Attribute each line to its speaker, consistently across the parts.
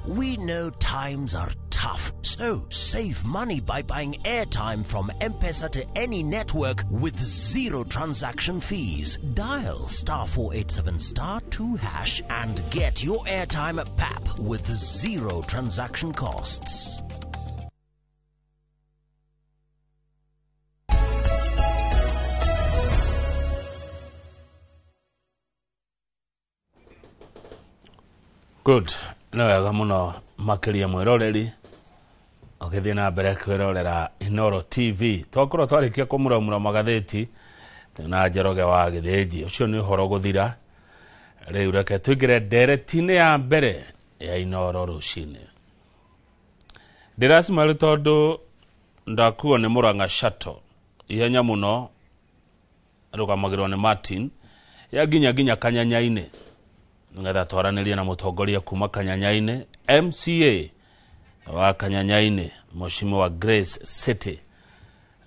Speaker 1: We know times are tough, so save money by buying airtime from M-Pesa to any network with zero transaction fees. Dial star 487 star 2 hash and get your airtime at PAP with zero transaction costs.
Speaker 2: Good. Nĩ wega mũno makĩria mwĩroreri ũgĩthiĩ na mbere kwĩrorera Inooro TV. Twakorwo twarĩkia kũmuramura magathĩti na Njoroge wa Gĩthĩnji, ũcio nĩ ũhoro gũthira. Rĩu reke tũingĩre ndereti-inĩ ya mbere ya Inooro rũcinĩ. Ndĩracimari tondũ ndakuo nĩ Murang'a Shuttle ihenya mũno rũgamagĩrwo nĩ Martin ya nginya nginya Kanyanya-inĩ nĩgetha twaranĩrie na mũtongoria kuma Kanyanya-inĩ, MCA wa Kanyanya-inĩ, Mheshimiwa Grace City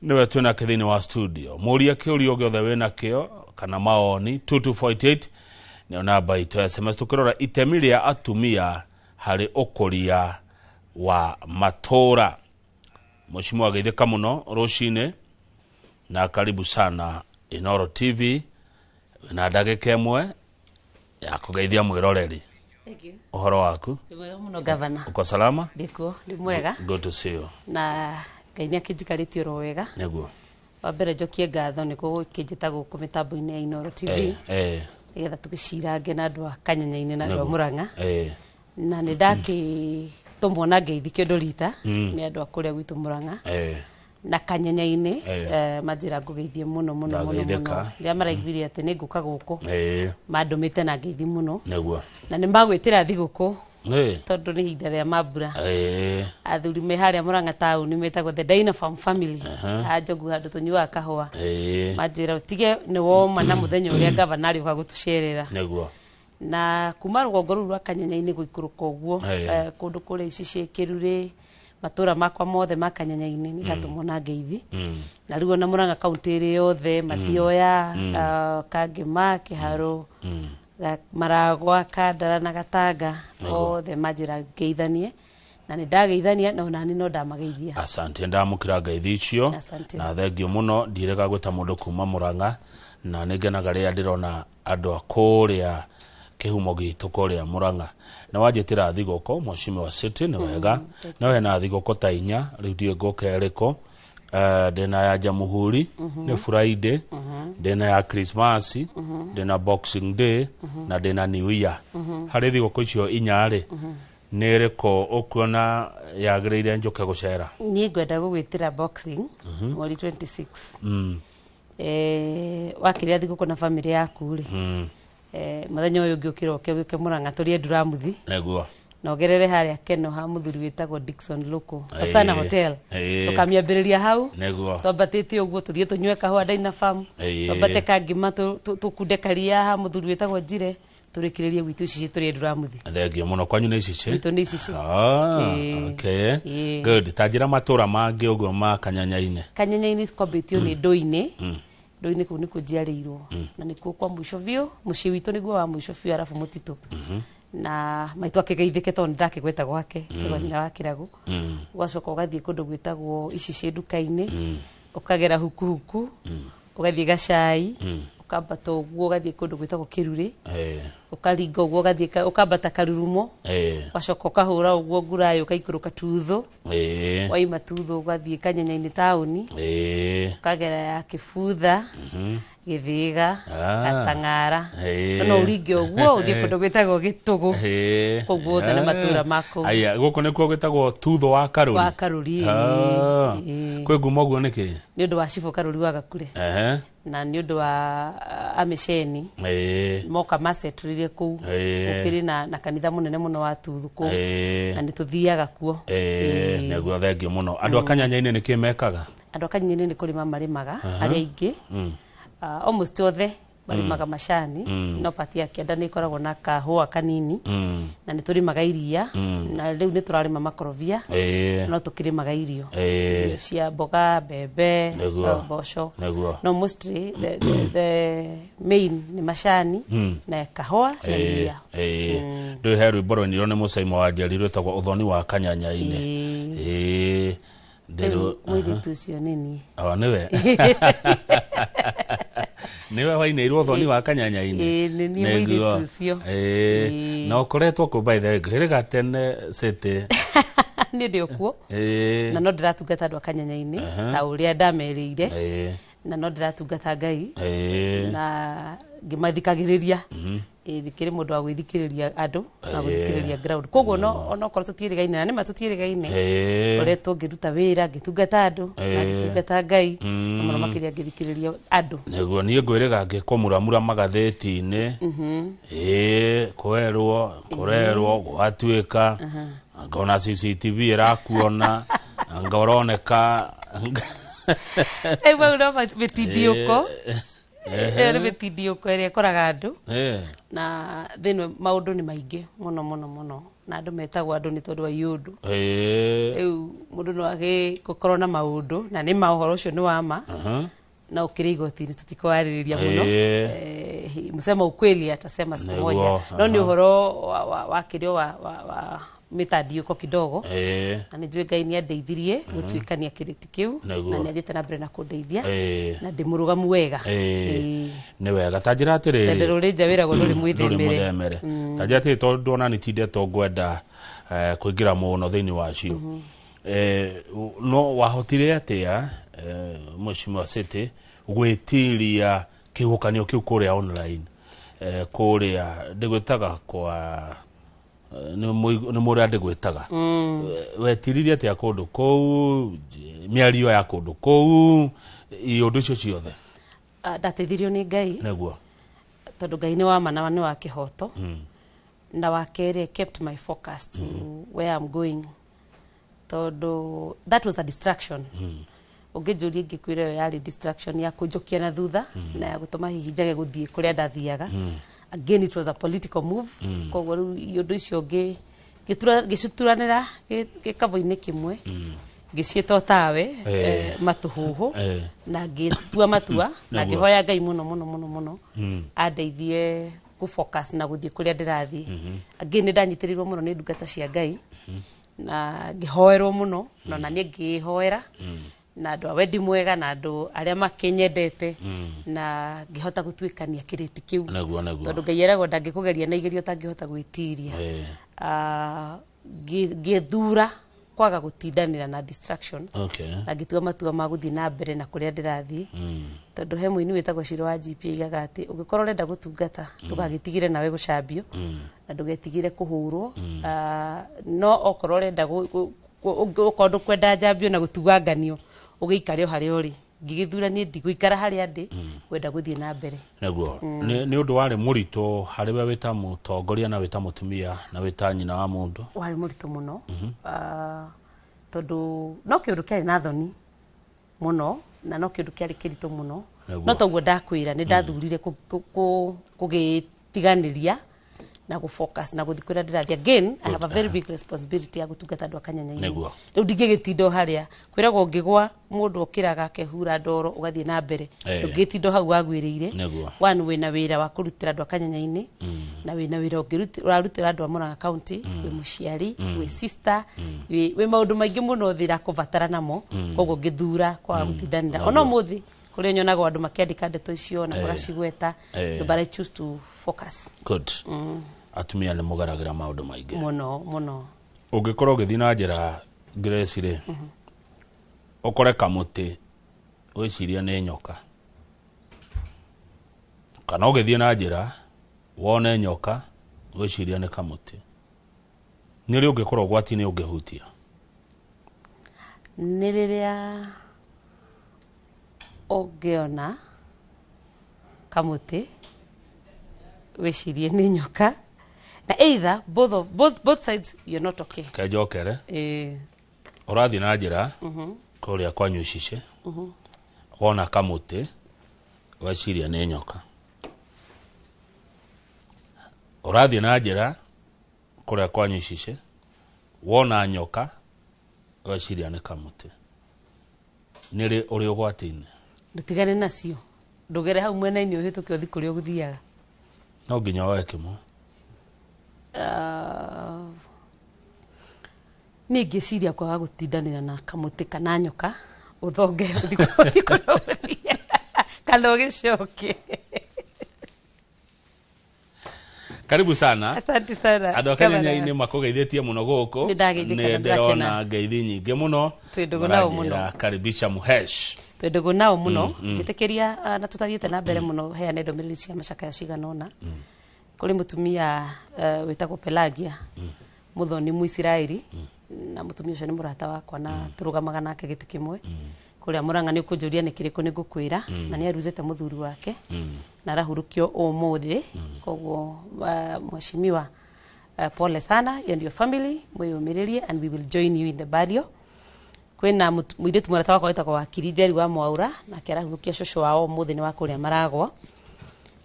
Speaker 2: nĩwe twĩnake thĩinĩ wa studio. Mũria kĩũria gĩothe wĩnakĩo kana maoni 2248 nĩyo namba itũ ya SMS, tũkĩrora itemi rĩa atumia harĩ ũkũria wa matũra. Mheshimiwa geithĩka mũno rũcinĩ na karibu sana Inooro TV na ndagĩka ĩmwe ya kũgeithia mwĩroreri.
Speaker 3: Thank you.
Speaker 2: Ũhoro waku?
Speaker 3: Ndĩ mwega mũno gavana.
Speaker 2: Uko salama?
Speaker 3: Ndĩkuo, ndĩ mwega.
Speaker 2: Good to see you.
Speaker 3: Na Ngai nĩ akĩnjikarĩtie oro wega.
Speaker 2: Nĩguo.
Speaker 3: Wa mbere njokie ngatho nĩ gũkĩnjĩta gũkũ mĩtambo-inĩ ya Inooro TV. Nĩgetha tũgĩcirange na andũ a Kanyanya-inĩ na andũ a Murang'a. Na nĩ ndakĩtũmwo na ngeithi kĩndũ rita nĩ andũ a kũrĩa gwitũ Murang'a. Na Kanyanya-inĩ, manjĩra ngũgeithie mũno mũno mũno
Speaker 2: Ndageithĩka.
Speaker 3: mũno. Rĩrĩa maraiguire atĩ nĩ ngũka gũkũ, mandũmĩte na ngeithi mũno.
Speaker 2: Nĩguo.
Speaker 3: Na nĩ magwĩtĩra thigũkũ tondũ nĩ ihinda rĩa mambura. Athuri me harĩa Murang'a taũni metagwo the Dynafam family. A Njogu handũ tũnyuaga kahũa. Manjĩra ũtige nĩ woma na mũthenya ũrĩa gavana arĩũka gũtũcerera.
Speaker 2: Nĩguo.
Speaker 3: Na kuma rũgongo rũu rwa Kanyanya-inĩ gũikũrũka ũguo, kũndũ kũrĩa ici ciĩ Kĩrurĩ, matũra makwa mothe ma Kanyanya-inĩ nĩ ndatũmwo na ngeithi. Na rĩu ona Murang'a kaunti ĩrĩ yothe, Mathioya, Kangĩma, Kĩharũ, Maragwa, Kandara na Gatanga, othe manjĩra ngeithanie. Na nĩ ndageithania na onani no ndamageithia.
Speaker 2: Asante, ndamũkĩra ngeithi icio.
Speaker 3: Asante.
Speaker 2: Na thengio mũno, ndirega gwĩta mũndũ kuma Murang'a na nĩ ngenaga rĩrĩa ndĩrona andũ a kũrĩa kĩhumo gitũ kũrĩa Murang'a. Na wanjĩtĩra thigũkũ Mheshimiwa City nĩ wega. No hena thigũkũ ta inya, rĩu ndiũĩ ngũka ĩrĩkũ. Ndĩna ya Jamhuri, nĩ Friday, ndĩna ya Christmas, ndĩna Boxing Day, na ndĩna New Year. Harĩ thigũkũ icio inya rĩ, nĩ ĩrĩkũ ũkuona yagĩrĩire njũke gũcera?
Speaker 3: Niĩ ngwenda gũgwĩtĩra Boxing mweri 26. Wakĩrĩa thigũkũ na family yaku rĩ, mũthenya ũyũ ũngĩ ũkĩroke ũgĩũke Murang'a tũrĩe nduramuthi.
Speaker 2: Nĩguo.
Speaker 3: Na ũgerere harĩa Keno ha mũthuri wĩtagwo Dickson Loko, Osana Hotel. Tũkamĩambĩrĩria hau.
Speaker 2: Nĩguo.
Speaker 3: Twambatĩte ũguo tũthiĩ tũnyue kahũa Dynafam. Twambate Kangĩma tũkunde karia ha mũthuri wĩtagwo Njire, tũrĩkĩrĩrie gwitũ Icicĩ tũrĩe nduramuthi.
Speaker 2: Thengio mũno. Kwanyu nĩ Icicĩ?
Speaker 3: Gwitũ nĩ Icicĩ.
Speaker 2: Okay. Good. Ta njĩra matũra mangĩ ũguo ma Kanyanya-inĩ.
Speaker 3: Kanyanya-inĩ kwambĩtio nĩ Ndũinĩ. Ndũinĩ kũu nĩkuo njiarĩirwo. Na nĩkuo kwa mũico biũ, mũciĩ witũ nĩguo wa mũico biũ arabu mũtitũ. Na maitũ akĩgeithĩke tondũ nĩndakĩgweta gwake, kĩgwa nyina wa Kĩragũ. Ũgacoka ũgathiĩ kũndũ gwĩtagwo Icicĩ nduka-inĩ, ũkagera hukuhuku, ũgathiĩ Gacai, ũkambata ũguo ũgathiĩ kũndũ gwĩtagwo Kĩrurĩ, ũkaringa ũguo ũgathiĩ ũkambata Karurumo, ũgacoka ũkahũra ũguo Nguraĩ ũkaikũrũka Tuthũ, waima Tuthũ ũgathiĩ Kanyanya-inĩ taũni, ũkagera ya Kĩbutha, Gĩthĩga, Gatang'ara. No ũringe ũguo ũthiĩ kũndũ gwĩtagwo Gĩtũgũ. Kũu guothe nĩ matũra ma kũu.
Speaker 2: Aya, gũkũ nĩkuo gwĩtagwo Tuthũ wa Karũri.
Speaker 3: Wa Karũri,
Speaker 2: Kwĩ ngumo ũguo nĩkĩ?
Speaker 3: Nĩ ũndũ wa Cibũ Karũri wa Gakure. Na nĩ ũndũ wa amĩceni. Moka macetũrire kũu. Gũkĩrĩ na kanitha mũnene mũno wa Tuthũ kũu. Na nĩ tũthiaga kuo.
Speaker 2: Nĩguo, thengio mũno. Andũ a Kanyanya-inĩ nĩkĩ mekaga?
Speaker 3: Andũ a Kanyanya-inĩ nĩ kũrĩma marĩmaga, arĩa aingĩ. Almost othe Marĩmaga macani, no part ya kĩanda nĩ ĩkoragwo na kahũa kanini, na nĩ tũrĩmaga iria, na rĩu nĩ tũrarĩma makorobia. No tũkĩrĩmaga irio, irio cia mboga, mbembe, mboco. No mostly the main nĩ macani na kahũa na iria.
Speaker 2: Rĩu he rwĩmbo rwainirwo nĩ Mũcaimo wa Njeri rwĩtagwo Ũthoni wa Kanyanya-inĩ.
Speaker 3: Rĩu mũirĩtu ũcio nĩ niĩ.
Speaker 2: O nĩwe wainĩirwo Ũthoni wa Kanyanya-inĩ.
Speaker 3: Ĩĩ, nĩ niĩ mũirĩtu ũcio.
Speaker 2: Na ũkoretwo kũ, by the way? Ngwĩrĩga tene city.
Speaker 3: Niĩ ndĩ o kuo. Na no ndĩratungata andũ a Kanyanya-inĩ ta ũrĩa ndamerĩire, na no ndĩratungata Ngai na ngĩmathikagĩrĩria. Ĩĩ, ndĩkĩrĩ mũndũ wa gwĩthikĩrĩria andũ na gũthikĩrĩria ground, koguo no onokorwo tũtiĩrĩgaine, na nĩma tũtiĩrĩgaine, ngoretwo ngĩruta wĩra, ngĩtungata andũ na ngĩtungata Ngai, na mũno makĩria ngĩthikĩrĩria andũ.
Speaker 2: Nĩguo niĩ ngwĩrĩga ngĩkũmuramura magathĩti-inĩ, kwerwo kũrerwo gwatuĩka ngona CCTV ĩrakuona, anga ũroneka.
Speaker 3: Rĩu mau no mĩtindiũko, ĩyo nĩ mĩtindiũko ĩrĩa ĩkoraga andũ. Na thĩinĩ maũndũ nĩ maingĩ mũno mũno mũno, na andũ metagwo andũ nĩ tondũ wa iũndũ. Rĩu mũndũ no agĩkorwo na maũndũ, na nĩ ma ũhoro ũcio nĩ wa ma, na ũkĩrĩ igoti-inĩ tũtikwarĩrĩria mũno. Msema ukweli atasema siku moja. No nĩ ũhoro wa kĩrĩo wa mĩtandiũko kidogo, na nĩ njũĩ Ngai nĩ andeithirie gũtuĩkania kĩrĩti kĩu, na nĩ athiĩte na mbere na kũndeithia, na ndĩ mũrũgamu wega.
Speaker 2: Nĩ wega. Ta njĩra atĩrĩrĩ,
Speaker 3: tende rũrĩ nja wĩragwo ndũrĩ
Speaker 2: ndũrĩ
Speaker 3: mwĩthemere.
Speaker 2: Mũthemere. Ta njĩra atĩrĩ, tondũ ona nĩ tindetwo ngwenda kũingĩra mũno thĩinĩ wacio, no wahotire atĩa, Mheshimiwa City, gwĩtiria kĩhuhũkanio kĩu kũrĩa online, kũrĩa ndĩgwĩtaga kwa nĩ mũrĩa ndĩgwĩtaga? Wetiririe atĩa kũndũ kũu, mĩario ya kũndũ kũu, iũndũ icio ciothe?
Speaker 3: Ah, ndateithirio nĩ Ngai, tondũ Ngai nĩ wa ma na nĩ wa kĩhoto. Na wa kerĩ, I kept my focus to where I'm going, tondũ that was a distraction. Ũngĩnjũria, ingĩkwĩra ĩyo yarĩ distraction ya kũnjokia na thutha na ya gũtũma hihi njage gũthiĩ kũrĩa ndathiaga. Again, it was a political move. Koguo rĩu ũndũ icio ngĩcuturanĩra gĩkabũ-inĩ kĩmwe, ngĩciĩta o tawe, matũhũhũ, na ngĩtua matua na ngĩhoya Ngai mũno mũno mũno mũno andeithie gũ-focus na gũthiĩ kũrĩa ndĩrathiĩ. Again, nĩ ndanyitĩrĩirwo mũno nĩ ndungata cia Ngai na ngĩhoerwo mũno, na niĩ ngĩhoera na andũ a wendi mwega na andũ arĩa makĩnyendete, na ngĩhota gũtuĩkania kĩrĩti kĩu,
Speaker 2: Nĩguo nĩguo
Speaker 3: tondũ Ngai eragwo ndangĩkũgeria na igerio ũtangĩhota gwĩtiria. Ngĩthura kwaga gũtindanĩra na distraction, na ngĩtua matua ma gũthiĩ na mbere na kũrĩa ndĩrathiĩ, tondũ he mũini wĩtagwo Ciro wa GP aigaga atĩ ũngĩkorwo ũrenda gũtungata, ndũgagĩtigĩre nawe gũcambio na ndũgetigĩre kũhũrwo. No okorwo ũrenda okorwo ndũkwenda njambio na gũtuanganio, ũgĩikare o harĩa ũrĩ. Ngĩgĩthura niĩ ndigũikara harĩa ndĩ, ngwenda gũthiĩ na mbere.
Speaker 2: Nĩguo nĩ ũndũ warĩ mũritũ harĩ we wĩta mũtongoria na wĩta mũtumia na wĩta nyina wa mũndũ?
Speaker 3: Warĩ mũritũ mũno. Tondũ no kĩũndũ kĩarĩ na thoni mũno, na no kĩũndũ kĩarĩ kĩritũ mũno. No toguo ndakwĩra, nĩ ndathurire kũgĩtiganĩria na gũ-focus na gũthiĩ kũrĩa ndĩrathiĩ. Again, I have a very big responsibility ya gũtungata andũ a Kanyanya-inĩ. Rĩu ndingĩgĩtinda o harĩa. Kwĩragwo ũngĩgwa, mũndũ okĩraga akehura ndoro, ũgathiĩ na mbere. Ndũngĩtinda o hau wagwĩrĩire. One, wĩna wĩra wa kũrutĩra andũ a Kanyanya-inĩ, na wĩna wĩra ũngĩ ũrarutĩra andũ a Murang'a County, wĩ mũciari, wĩ sister, wĩ maũndũ maingĩ mũno thĩ ĩrakũbatara namo. Koguo ngĩthura kwaga gũtindanĩra. Ona ũmũthĩ kũrĩa nyonaga andũ makĩandĩka ndeto icio na magacigweta, but I choose to focus.
Speaker 2: Good. Atumia nĩ mũgeragĩra maũndũ maingĩ.
Speaker 3: Mũno mũno.
Speaker 2: Ũngĩkorwo ũgĩthiĩ na njĩra, Grace rĩ, ũkore kamũtĩ wĩcirie nĩ nyoka, kana ũgĩthiĩ na njĩra wone nyoka wĩcirie nĩ kamũtĩ, nĩ rĩ ũngĩkorwo ũgwati-inĩ ũngĩhutia?
Speaker 3: Nĩ rĩrĩa ũngĩona kamũtĩ wĩcirie nĩ nyoka, na either both sides you're not okay.
Speaker 2: Kenjokere. Ũrathiĩ na njĩra kũrĩa kwanyu icice, wona kamũtĩ weciria nĩ nyoka. Ũrathiĩ na njĩra kũrĩa kwanyu icice, wona nyoka weciria nĩ kamũtĩ, nĩrĩ ũrĩ ũgwati-inĩ?
Speaker 3: Ndũtigane nacio, ndũgere hau mwena-inĩ ũhĩtũke ũthiĩ kũrĩa ũgũthiaga.
Speaker 2: No nginya woe kĩmwe.
Speaker 3: Niĩ ngĩciria kwaga gũtindanĩra na kamũtĩ kana nyoka, ũthonge ũthiĩ kũrĩa ũgũthiaga kana ũgĩcoke.
Speaker 2: Karibu sana.
Speaker 3: Asante sana.
Speaker 2: Andå a Kanyanya-inĩ makũgeithĩtie mũno gũkũ.
Speaker 3: Nĩ ndageithĩka na
Speaker 2: Nĩ
Speaker 3: ndĩrakena.
Speaker 2: ndĩrona ngeithi nyingĩ mũno.
Speaker 3: Twĩ ndũgũ nao mũno.
Speaker 2: Maranjĩra karibisha Muhesh.
Speaker 3: Twĩ ndũgũ nao mũno. Njĩtĩkĩria na tũtathiĩte na mbere mũno heane ndũmĩrĩri cia macakaya cigana ũna. Kũrĩ mũtumia wĩtagwo Pelagia, mũthoni Mũisiraeli, na mũtumia ũcio nĩ mũrata wakwa na tũrũgamaga nake gĩtĩ kĩmwe. Kũrĩa Mũrang'a nĩ ũkũnjũria nĩ kĩrĩkũ nĩ ngũkwĩra, na nĩ aruzĩte mũthuri wake na arahurũkio ũmũthĩ. Koguo mheshimiwa, pole sana you and your family, mwĩyũmĩrĩrie and we will join you in the burial. Kwĩna mũirĩtu mũrata wakwa wĩtagwo Wakiri Njeri wa Mwaura, nake arahurũkia cũcũ wao ũmũthĩ nĩ wa kũrĩa Maragwa.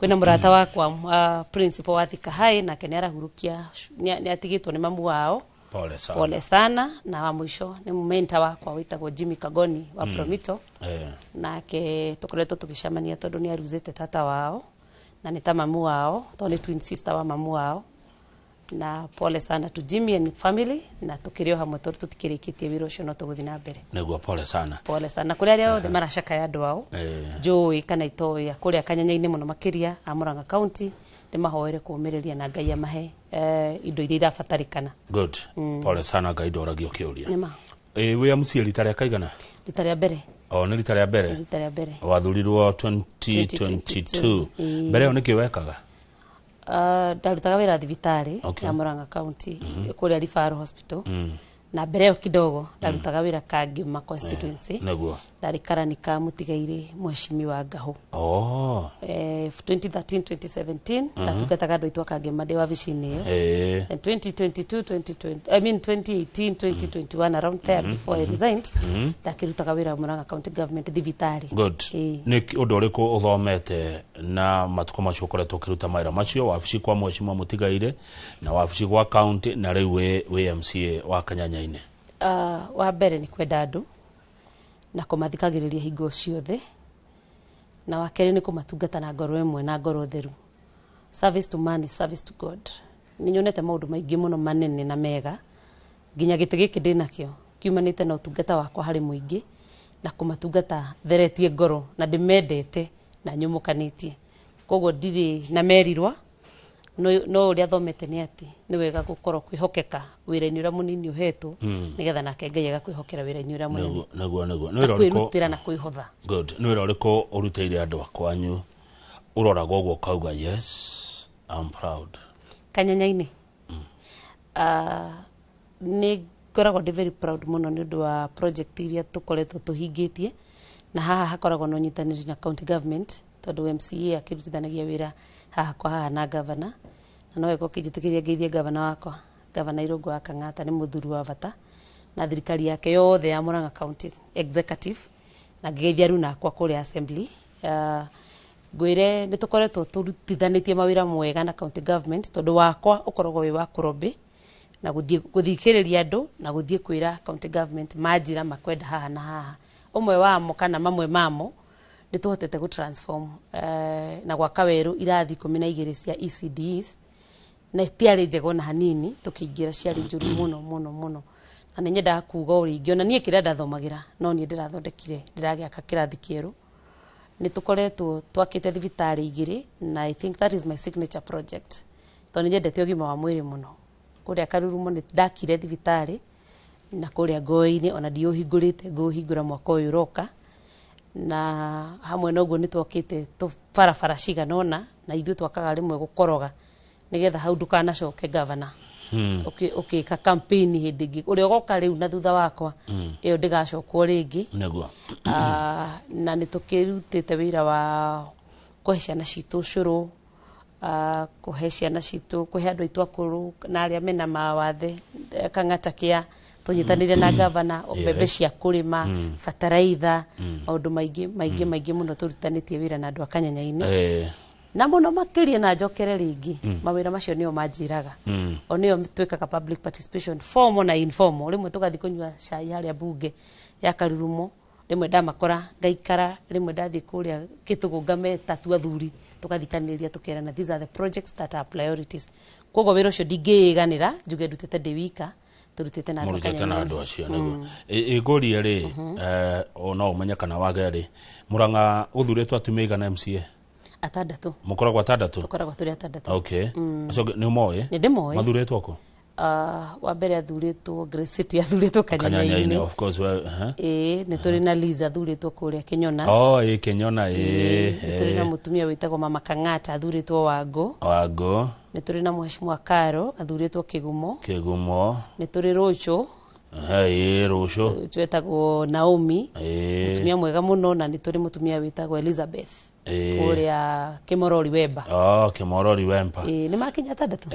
Speaker 3: Kwĩna mũrata wakwa principal wa Thika High, nake nĩ arahurũkia, nĩ atigĩtwo nĩ mamu wao.
Speaker 2: Pole sana.
Speaker 3: Pole sana. Na wa mũico nĩ mentor wakwa wĩtagwo Jimmy Kagoni wa Promito. Nake tũkoretwo tũgĩcemania tondũ nĩ aruzĩte tata wao na nĩ ta mamu wao, tondũ nĩ twin sister wa mamu wao. Na pole sana to Jimmy and family, na tũkĩrĩ o hamwe tondũ tũtikĩrĩkĩtie wĩra ũcio no tũgũthiĩ na mbere.
Speaker 2: Nĩguo, pole sana.
Speaker 3: Pole sana. Kũrĩ arĩa othe maracakaya andũ ao njũĩ kana itoĩ kũrĩa Kanyanya-inĩ mũno makĩria a Murang'a County, ndĩmahoere kũũmĩrĩria na Ngai amahe indo iria irabatarĩkana.
Speaker 2: Good. Pole sana, Ngai ndoragio kĩũria.
Speaker 3: Nĩma.
Speaker 2: Wĩ MCA rita rĩa kaigana?
Speaker 3: Rita rĩa mbere.
Speaker 2: O nĩ rita rĩa mbere?
Speaker 3: Rita rĩa mbere.
Speaker 2: Wathurirwo 2022. Mbere ĩyo nĩkĩ wekaga?
Speaker 3: Ndarutaga wĩra thibitarĩ ya Murang'a County, kũrĩa Referral Hospital. Na mbere ĩyo kidogo ndarutaga wĩra Kangema constituency. Ndarĩ karani ka mũtigairĩ mheshimiwa Ngahũ. 2013 2017 ndatungataga andũ aitũ a Kangema ndĩ wabici-inĩ ĩyo. And 2022 2020, I mean 2018 2021 around there, before I resigned, ndakĩrutaga wĩra Murang'a County Government thibitarĩ.
Speaker 2: Good. Nĩ ũndũ ũrĩkũ ũthomete na matukũ macio ũkoretwo ũkĩruta mawĩra macio, wabici kwa mheshimiwa mũtigairĩ na wabici gwa county na rĩu wĩ MCA wa Kanyanya-inĩ?
Speaker 3: Wa mbere nĩ kwenda andũ na kũmathikagĩrĩria hingo ciothe, na wa kerĩ nĩ kũmatungata na ngoro ĩmwe na ngoro theru. Service to man is service to God. Nĩ nyonete maũndũ maingĩ mũno manene na mega, nginya gĩtĩ gĩkĩ ndĩnakĩo kiumanĩte na ũtungata wakwa harĩ mũingĩ na kũmatungata theretie ngoro na ndĩmendete na nyũmũkanĩtie. Koguo ndirĩ na merirwa, no ũrĩa thomete nĩ atĩ nĩ wega gũkorwo kwĩhokeka wĩra-inĩ ũrĩa mũnini ũhetwo, nĩgetha nake Ngai agakwĩhokera wĩra-inĩ ũrĩa mũnene.
Speaker 2: Nĩguo, nĩguo. Nĩ
Speaker 3: Na
Speaker 2: wĩra ũrĩkũ
Speaker 3: kwĩrutĩra na kwĩhotha.
Speaker 2: Good. Nĩ wĩra ũrĩkũ ũrutĩire andũ a kwanyu ũroraga ũguo ũkauga yes, I'm proud?
Speaker 3: Kanyanya-inĩ? Nĩ ngoragwo ndĩ very proud mũno nĩ ũndũ wa project iria tũkoretwo tũhingĩtie, na haha hakoragwo na ũnyitanĩri na county government, tondũ MCA akĩrutithanagia wĩra haha kwa haha na governor, na no wega ũkĩnjĩtĩkĩria ngeithie governor wakwa, Governor Irũngũ wa Kang'ata nĩ mũthuri wa bata na thirikari yake yothe ya Murang'a County Executive, na ngĩgeithia rĩu nakwa kũrĩa assembly. Ngwĩre nĩ tũkoretwo tũrutithanĩtie mawĩra mwega na county government, tondũ wakwa ũkoragwo wĩ wa kũrobĩ na gũthikĩrĩria andũ na gũthiĩ kwĩra county government manjĩra makwenda haha na haha. Ũmwe wamo kana mamwe mamo nĩ tũhotete gũ transform na gwaka werũ irathi 12 cia ECDs, na itiarĩ njega ona hanini, tũkĩingĩra ciarĩ njũru mũno mũno mũno. Na nĩ nyendaga kuga o rĩngĩ, ona niĩ kĩrĩa ndathomagĩra no niĩ ndĩrathondekire, ndĩragĩaka kĩrathi kĩerũ. Nĩ tũkoretwo twakĩte thibitarĩ 2, na I think that is my signature project, tondũ nĩ nyendete ũgima wa mwĩrĩ mũno. Kũrĩa Karurumo nĩ ndakire thibitarĩ, na kũrĩa Ngoĩ-inĩ ona ndiũhingũrĩte, ngũũhingũra mwaka ũyũ ũroka. Na hamwe na ũguo nĩ twakĩte barabara cigana ũna, na ithuĩ twakaga rĩmwe gũkoroga nĩgetha hau ndũkanacoke governor. Ũkĩka campaign hĩndĩ ĩngĩ ũrĩa ũgoka rĩu na thutha wakwa, ĩyo ndĩgacokwo rĩngĩ. Na nĩ tũkĩrutĩte wĩra wa kũhe ciana citũ ũcũrũ, kũhe ciana citũ, kũhe andũ aitũ akũrũ na arĩa mena mawathe, Kang'ata kĩa tũnyitanĩire na governor, mbembe cia kũrĩma, bataraitha, maũndũ maingĩ maingĩ maingĩ mũno tũrutanĩtie wĩra na andũ a Kanyanya-inĩ. Na mũno makĩria na njokere rĩngĩ, mawĩra macio nĩo manjĩraga, o nĩo twĩkaga public participation, formal na informal. Rĩmwe tũgathiĩ kũnyua cai harĩa bunge ya Karurumo, rĩmwe ndamakora ngaikara, rĩmwe ndathiĩ kũrĩa Kĩtũgũ ngameta tu athuri, tũgathikanĩrĩria, tũkerana these are the projects that are priorities. Koguo wĩra ũcio ndingĩĩganĩra njuge ndutĩte ndĩ wika, tũrutĩte na andũ a
Speaker 2: Mũrutĩte na
Speaker 3: Kanyanya-inĩ.
Speaker 2: Andũ acio nĩguo ĩngũrie rĩ, no ũmenye kana wage rĩ, Mũrang'a gũthurĩtwo atumia igana MCA?
Speaker 3: Atandatũ.
Speaker 2: Mũkoragwo atandatũ?
Speaker 3: Tũkoragwo tũrĩ atandatũ.
Speaker 2: Okay, acio nĩ ũmoĩ?
Speaker 3: Nĩ ndĩmoĩ.
Speaker 2: Mathurĩtwo kũ?
Speaker 3: Wa mbere athurĩtwo Grace City, athurĩtwo
Speaker 2: Kanyanya-inĩ.
Speaker 3: Kanyanya-inĩ.
Speaker 2: Of course we,
Speaker 3: Ĩĩ, nĩ tũrĩ na Liz, athurĩtwo kũrĩa Kĩnyona.
Speaker 2: Oh, ĩ Kĩnyona, ĩ.
Speaker 3: Nĩ tũrĩ na mũtumia wĩtagwo Mama Kang'ata, athurĩtwo Wangũ.
Speaker 2: Wangũ.
Speaker 3: Nĩ tũrĩ na Mheshimiwa Karo, athurĩtwo Kĩgumo.
Speaker 2: Kĩgumo.
Speaker 3: Nĩ tũrĩ Rũcũ.
Speaker 2: Ĩ Rũcũ.
Speaker 3: Rũcũ etagwo Naomi, mũtumia mwega mũno, na nĩ tũrĩ mũtumia wĩtagwo Elizabeth kũrĩa Kĩmorori Wemba.
Speaker 2: Oh, Kĩmorori Wemba.
Speaker 3: Ĩĩ, nĩ makinya atandatũ.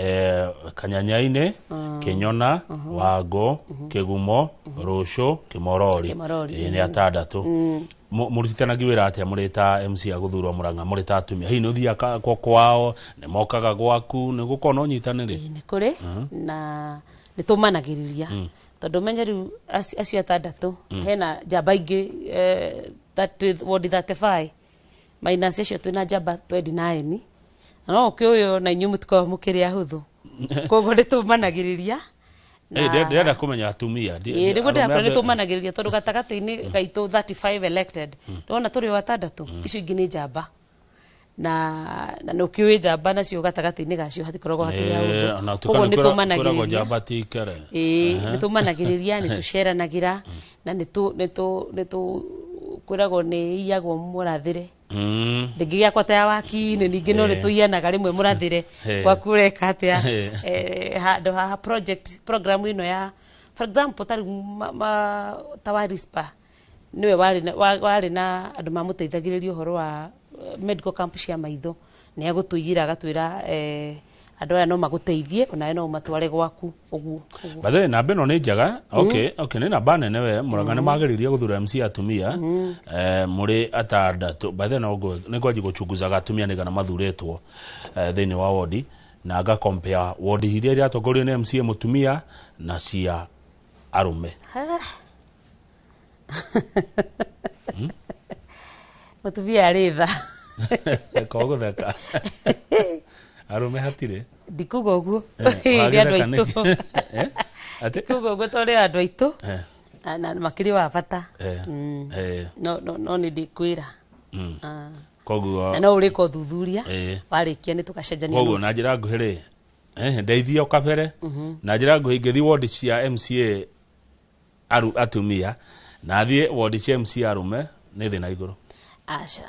Speaker 2: Kanyanya-inĩ, Kĩnyona, Wangũ, Kĩgumo, Rũcũ, Kĩmorori.
Speaker 3: Kĩmorori.
Speaker 2: Ĩ, nĩ atandatũ. Mũrutithanagia wĩra atĩa mũrĩ ta MC a gũthurwo Mũrang'a, mũrĩ ta atumia? Hihi nĩ ũthiaga kwa kwao, nĩ mokaga gwaku, nĩ gũkorwo na ũnyitanĩri?
Speaker 3: Ĩĩ, nĩ kũrĩ na nĩ tũmanagĩrĩria, tondũ menye rĩu acio atandatũ hena njamba ingĩ, ward 35 minus acio twĩna njamba 29, na no ũkĩũyũ na inyuĩ mũtikoragwo mũkĩrĩ ahũthũ, koguo nĩ tũmanagĩrĩria.
Speaker 2: Ndĩrenda kũmenya atumia.
Speaker 3: Ĩĩ, nĩguo
Speaker 2: arũme
Speaker 3: ndĩrakwĩra nĩ tũmanagĩrĩria, tondũ gatagatĩ-inĩ gaitũ 35 elected, ndĩrona tũrĩ o atandatũ, icio ingĩ nĩ njamba, na nĩ ũkĩũĩ njamba nacio gatagatĩ-inĩ gacio hatikoragwo hakĩrĩ
Speaker 2: Eh, ona
Speaker 3: ahũthũ,
Speaker 2: tuĩka
Speaker 3: koguo
Speaker 2: nĩ
Speaker 3: nĩ
Speaker 2: kwĩragwo
Speaker 3: tũmanagĩrĩria.
Speaker 2: Njamba ti ikere.
Speaker 3: Ĩĩ, nĩ tũmanagĩrĩria, nĩ tũceranagĩra, na nĩ tũ kwĩragwo nĩ iyagwo mũrathĩre. Ndĩngĩgĩakwa ta ya waki-inĩ, ningĩ no nĩ tũiyanaga rĩmwe mũrathĩre, gwaku ũreka atĩa? Handũ haha project program ĩno ya, for example, ta rĩu ta wa rispa nĩwe warĩ na andũ mamũteithagĩrĩria ũhoro wa medical camp cia maitho, nĩ agũtũiyĩra agatwĩra, andũ aya no magũteithie, onawe no ũmatware gwaku, ũguo ũguo.
Speaker 2: By the way, namba ĩno nĩ njega. Okay, nĩ namba nene we. Mũrang'a nĩ magĩrĩrie gũthura MC atumia, mũrĩ atandatũ. By the way, no nĩ ngwanji gũchunguzaga atumia nĩgana mathurĩtwo thĩinĩ wa wodi, na nga compare wodi iria iratongorio nĩ MCA mũtumia na cia arũme.
Speaker 3: Ah. Mũtumia arĩ tha.
Speaker 2: Kogũtheka, arũme hatirĩ.
Speaker 3: Ndikuga ũguo. Nĩ andũ
Speaker 2: Wagĩtheka
Speaker 3: aitũ.
Speaker 2: nĩkĩ? Atĩ?
Speaker 3: Ndikuga ũguo tondũ nĩ andũ aitũ na makĩrĩ wa bata. No nĩ ndĩkwĩra. Ah.
Speaker 2: Koguo
Speaker 3: Na no ũrĩka ũthuthuria, warĩkia nĩ tũgacenjania
Speaker 2: koguo
Speaker 3: notes.
Speaker 2: Na njĩra nguhĩ rĩ, ndeithia o kabere, na njĩra nguhĩ, ingĩthiĩ wodi cia MCA atumia na thiĩ wodi cia MCA arũme, nĩ thĩ na igũrũ?
Speaker 3: Aca,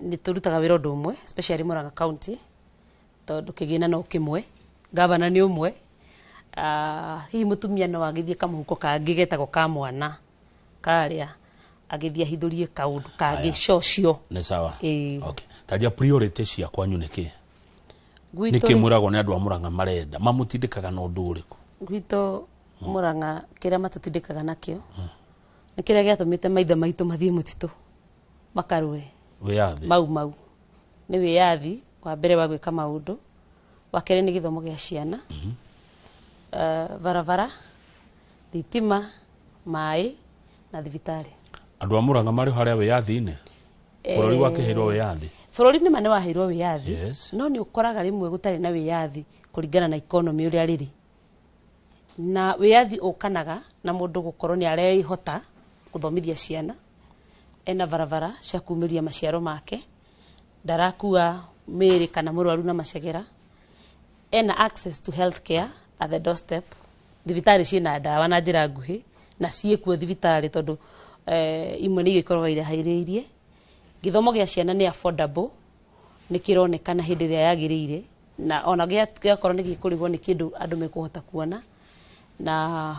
Speaker 3: nĩ tũrutaga wĩra ũndũ ũmwe, especially Murang'a County, tondũ kĩgĩna no kĩmwe, gavana nĩ ũmwe. Ah, hihi mũtumia no agĩthiĩ kamũhuko kangĩ getagwo ka mwana karĩa agĩthiĩ ahithũrie kaũndũ kangĩ cocio.
Speaker 2: Nĩ sawa.
Speaker 3: Ĩĩ.
Speaker 2: Okay, tanjia priority cia kwanyu nĩ kĩ?
Speaker 3: Gwitũ
Speaker 2: Nĩ kĩ mwĩragwo nĩ andũ a Mũrang'a marenda? Mamũtindĩkaga na ũndũ ũrĩkũ?
Speaker 3: Gwitũ Mũrang'a kĩrĩa matũtindĩkaga nakĩo nĩ kĩrĩa gĩatũmĩte maithe maitũ mathiĩ mũtitũ makarũe.
Speaker 2: Wĩyathi.
Speaker 3: Mau mau nĩ wĩyathi wa mbere wa gwĩka maũndũ, wa kerĩ nĩ gĩthomo gĩa ciana, barabara, thitima, maĩ na thibitarĩ.
Speaker 2: Andũ a Mũrang'a marĩ harĩa wĩyathi-inĩ, bũrũri wakĩheirwo wĩyathi.
Speaker 3: Bũrũri nĩma nĩ waheirwo wĩyathi, no nĩ ũkoraga rĩmwe gũtarĩ na wĩyathi kũringana na economy ũrĩa rĩrĩ, na wĩyathi ũkanaga na mũndũ gũkorwo nĩ arehota gũthomithia ciana, ena barabara cia kumĩria maciaro make, ndarakua mĩrĩ kana mũrwaru na macegera, ena access to health care at the doorstep, thibitarĩ ciĩna ndawa na njĩra nguhĩ na ciĩkuo thibitarĩ, tondũ imwe nĩ igĩkoragwo irahairĩirie. Gĩthomo gĩa ciana nĩ affordable, nĩ kĩronekana hĩndĩ ĩrĩa yagĩrĩire, na ona gĩakorwo nĩ gĩkũrĩhwo nĩ kĩndũ andũ mekũhota kuona, na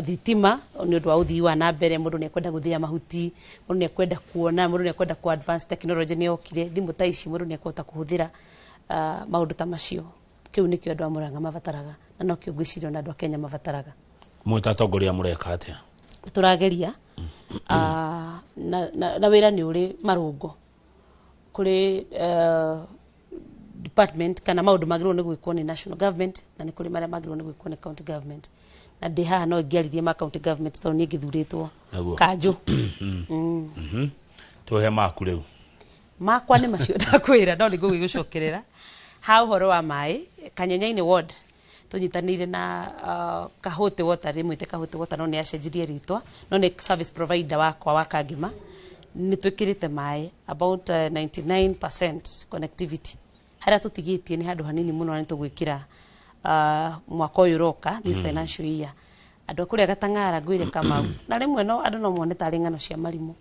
Speaker 3: thitima nĩ ũndũ wa ũthii wa na mbere. Mũndũ nĩ ekwenda gũthĩa mahuti, mũndũ nĩ ekwenda kuona, mũndũ nĩ ekwenda ku advance technology, nĩ yokire thimũ ta ici, mũndũ nĩ ekũhota kũhũthĩra maũndũ ta macio. Kĩu nĩkĩo andũ a Mũrang'a mabataraga, na nokĩo ngwĩciria ona andũ a Kenya mabataraga.
Speaker 2: Mwĩ ta atongoria mũreka atĩa?
Speaker 3: Tũrageria, na wĩra nĩ ũrĩ marũngo. Kũrĩ department kana maũndũ magĩrĩirwo nĩ gwĩkwo nĩ national government, na nĩ kũrĩ marĩa magĩrĩirwo nĩ gwĩkwo nĩ county government, na ndĩ haha no ingĩaririe ma county government tondũ niĩ ngĩthurĩtwo
Speaker 2: Naguo.
Speaker 3: kanjũ.
Speaker 2: Tuhe maku rĩu.
Speaker 3: Makwa nĩ macio ndakwĩra, no nĩ ngũgĩgũcokerera ha ũhoro wa maĩ Kanyenyainĩ ward. Tũnyitanĩire na Kahũtĩ Water, rĩmwĩte Kahũtĩ Water, no nĩ acenjirie rĩtwa, no nĩ service provider wakwa wa Kangema. Nĩ twĩkĩrĩte maĩ about 99% connectivity. Harĩa tũtigĩtie nĩ handũ hanini mũno, na nĩ tũgwĩkĩra mwaka ũyũ ũroka, this financial year. Andũ a kũrĩa Gatang'ara, ngwĩre Kamau, na rĩmwe no andũ no mone tarĩ ng'ano cia marimũ.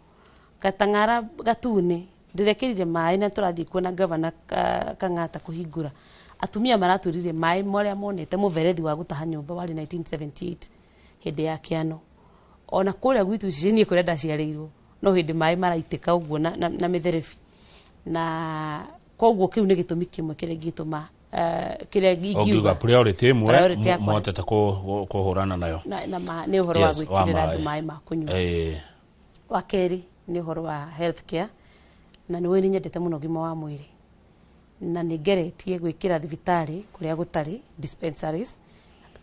Speaker 3: Gatang'ara Gatune ndĩrekĩrire maĩ, na tũrathiĩ kuona gavana Kang'ata kũhingũra. Atumia maratwĩrire maĩ marĩa monete mũberethi wa gũtaha nyũmba warĩ 1978, hĩndĩ ya kĩano. Ona kũrĩa gwitũ niĩ kũrĩa ndaciarĩirwo, no hĩndĩ maĩ maraitĩka ũguo na mĩtherebi. Na koguo kĩu nĩ gĩtũmi kĩmwe kĩrĩa ingĩtũma, kĩrĩa
Speaker 2: ũngiuga
Speaker 3: ingiuga
Speaker 2: priority ĩmwe
Speaker 3: Priority yakwa.
Speaker 2: Mũhotete kũhũrana nayo
Speaker 3: na nĩ ũhoro wa
Speaker 2: Yes, wa
Speaker 3: gwĩkĩrĩra andũ
Speaker 2: maĩ.
Speaker 3: maĩ ma kũnyua. Wa kerĩ nĩ ũhoro wa health care, na nĩ nĩ nyendete mũno ũgima wa mwĩrĩ, na nĩ ngeretie gwĩkĩra thibitarĩ kũrĩa gũtarĩ dispensaries,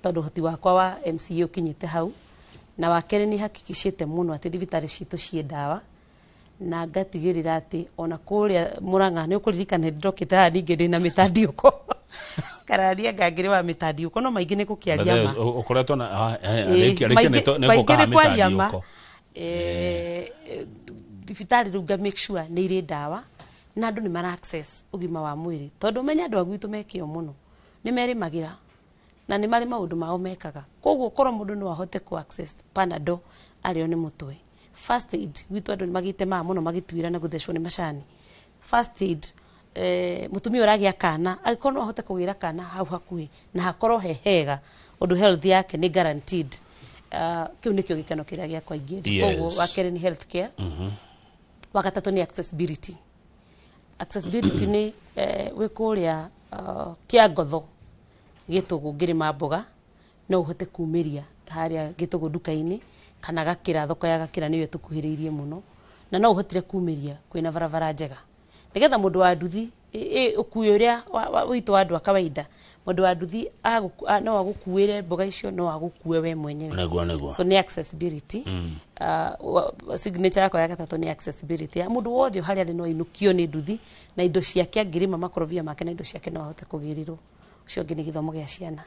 Speaker 3: tondũ ũhoti wakwa wa MCA ũkinyĩte hau. Na wa kerĩ, nĩ hakikishĩte mũno atĩ thibitarĩ citũ ciĩ ndawa, na ngatigĩrĩra atĩ ona kũrĩa Mũrang'a, nĩ ũkũririkana hĩndĩ ndokĩte haha ningĩ ndĩna mĩtandiũko, kararia ngangĩrĩ wa mĩtandiũko, no maingĩ nĩ gũkĩaria ma.
Speaker 2: Ũkoretwo na
Speaker 3: Ĩĩ,
Speaker 2: rĩkia rĩkia nĩ
Speaker 3: maingĩ
Speaker 2: gũkaha
Speaker 3: nĩ kwaria ma.
Speaker 2: mĩtandiũko.
Speaker 3: Thibitarĩ rĩu nga make sure nĩ irĩ ndawa na andũ nĩ mara access ũgima wa mwĩrĩ, tondũ ũmenye andũ a gwitũ mekĩo mũno, nĩ merĩmagĩra na nĩ marĩ maũndũ mao mekaga. Koguo korwo mũndũ no ahote ku access Panadol arĩo nĩ mũtwe, first aid gwitũ andũ nĩ magĩte maa mũno, magĩtuĩra na gũthecwo nĩ macani. First aid, mũtumia ũragĩa kana, angĩkorwo no ahote kũgĩra kana hau hakuhĩ na hakorwo he hega ũndũ health yake nĩ guaranteed, kĩu nĩkĩo gĩkeno kĩrĩa gĩakwa ingĩenda. Koguo wa kerĩ nĩ health care. Wa gatatũ nĩ accessibility. Accessibility nĩ wĩ kũrĩa Kĩangotho Gĩtũgũ ngĩrĩma mboga, no ũhote kumĩria harĩa Gĩtũgũ nduka-inĩ kana Gakĩra, thoko ya Gakĩra nĩyo ĩtũkuhĩrĩirie mũno, na no ũhotire kumĩria kwĩna barabara njega, nĩgetha mũndũ wa nduthi ũkui ũrĩa witũ wa andũ a kawaida, mũndũ wa nduthi no agũkuĩre mboga icio, no agũkue we mwenyewe.
Speaker 2: Nĩguo.
Speaker 3: So nĩ accessibility. Signature yakwa ya gatatũ nĩ accessibility ya mũndũ wothe harĩa arĩ, no ainũkio nĩ nduthi na indo ciake, angĩrĩma makorobia make na indo ciake no ahote kũgĩrĩrwo. Ũcio ũngĩ nĩ gĩthomo gĩa ciana.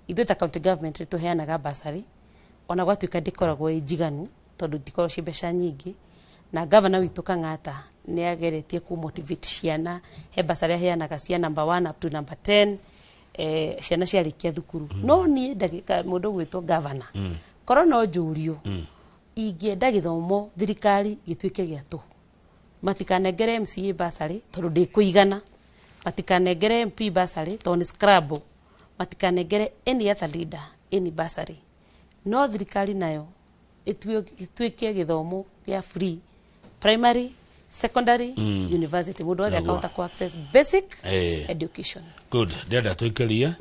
Speaker 3: Ithuĩ ta county government nĩ tũheanaga bursary, ona gwatuĩka ndĩkoragwo ĩ njiganu tondũ ndikoragwo ciĩ mbeca nyingĩ. Na gavana witũ Kang'ata nĩ ageretie ku motivate ciana. He bursary aheanaga cia number 1 up to number 10, ciana ciarĩkia thukuru. No niĩ ndagĩka mũndũ ũgwĩtwo gavana, korwo no njũrio, ingĩenda gĩthomo thirikari gĩtuĩke gĩa tũhũ. Matikanengere MCA bursary tondũ ndĩkũigana, matikanengere MP bursary tondũ nĩ scrabble, matikanengere any other leader any bursary, no thirikari nayo ĩtuĩke gĩthomo gĩa free, primary, secondary, university, mũndũ wothe akahota ku access basic education.
Speaker 2: Good. Ndĩrenda tũikĩrie,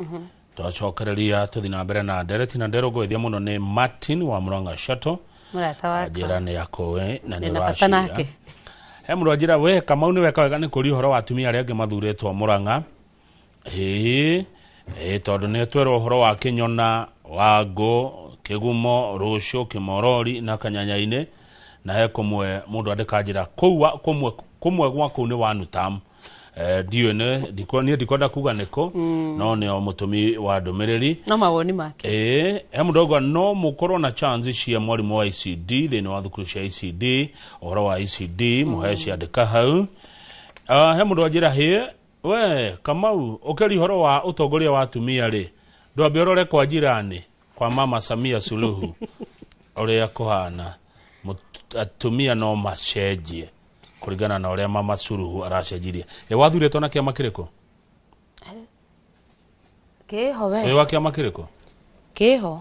Speaker 2: twacokereria tũthi na mbere na ndereti, na nderũngũithia mũno nĩ Martin wa Murang'a Shuttle.
Speaker 3: Mũrata wakwa.
Speaker 2: Njĩra nĩ akũĩ na nĩ
Speaker 3: Ndĩna bata
Speaker 2: ũracira.
Speaker 3: nake.
Speaker 2: He mũndũ anjĩra, we Kamau, nĩ weka wega nĩ kũria ũhoro wa atumia arĩa angĩ mathurĩtwo Murang'a, ĩĩ, tondũ nĩ twerwo ũhoro wa Kĩnyona, Wangũ, Kĩgumo, Rũciũ, Kĩmorori na Kanyanyainĩ, na he kũmwe mũndũ andĩka njĩra kũu kũmwe gwa kũu nĩ Wanutam. Ndiũĩ nĩ niĩ ndikwenda kuga nĩkũ, no nĩo mũtũmi wa ndũmĩrĩri.
Speaker 3: No mawoni make.
Speaker 2: Ĩĩ, he mũndũ auga no mũkorwo na chance cia mwarimũ wa ECD thĩinĩ wa thukuru cia ECD, ũhoro wa ECD mũhe ciandĩka hau. He mũndũ anjĩra, hĩ we Kamau, ũkĩria ũhoro wa ũtongoria wa atumia rĩ, ndwambe ũrore kwa jirani kwa mama Samia Suluhu ũrĩa kũhana. Atumia no macenjie kũringana na ũrĩa mama Suluhu aracenjirie. Ĩ wathurĩtwo na kĩama kĩrĩkũ?
Speaker 3: Kĩho
Speaker 2: Wĩ
Speaker 3: we.
Speaker 2: wa kĩama kĩrĩkũ?
Speaker 3: Kĩho.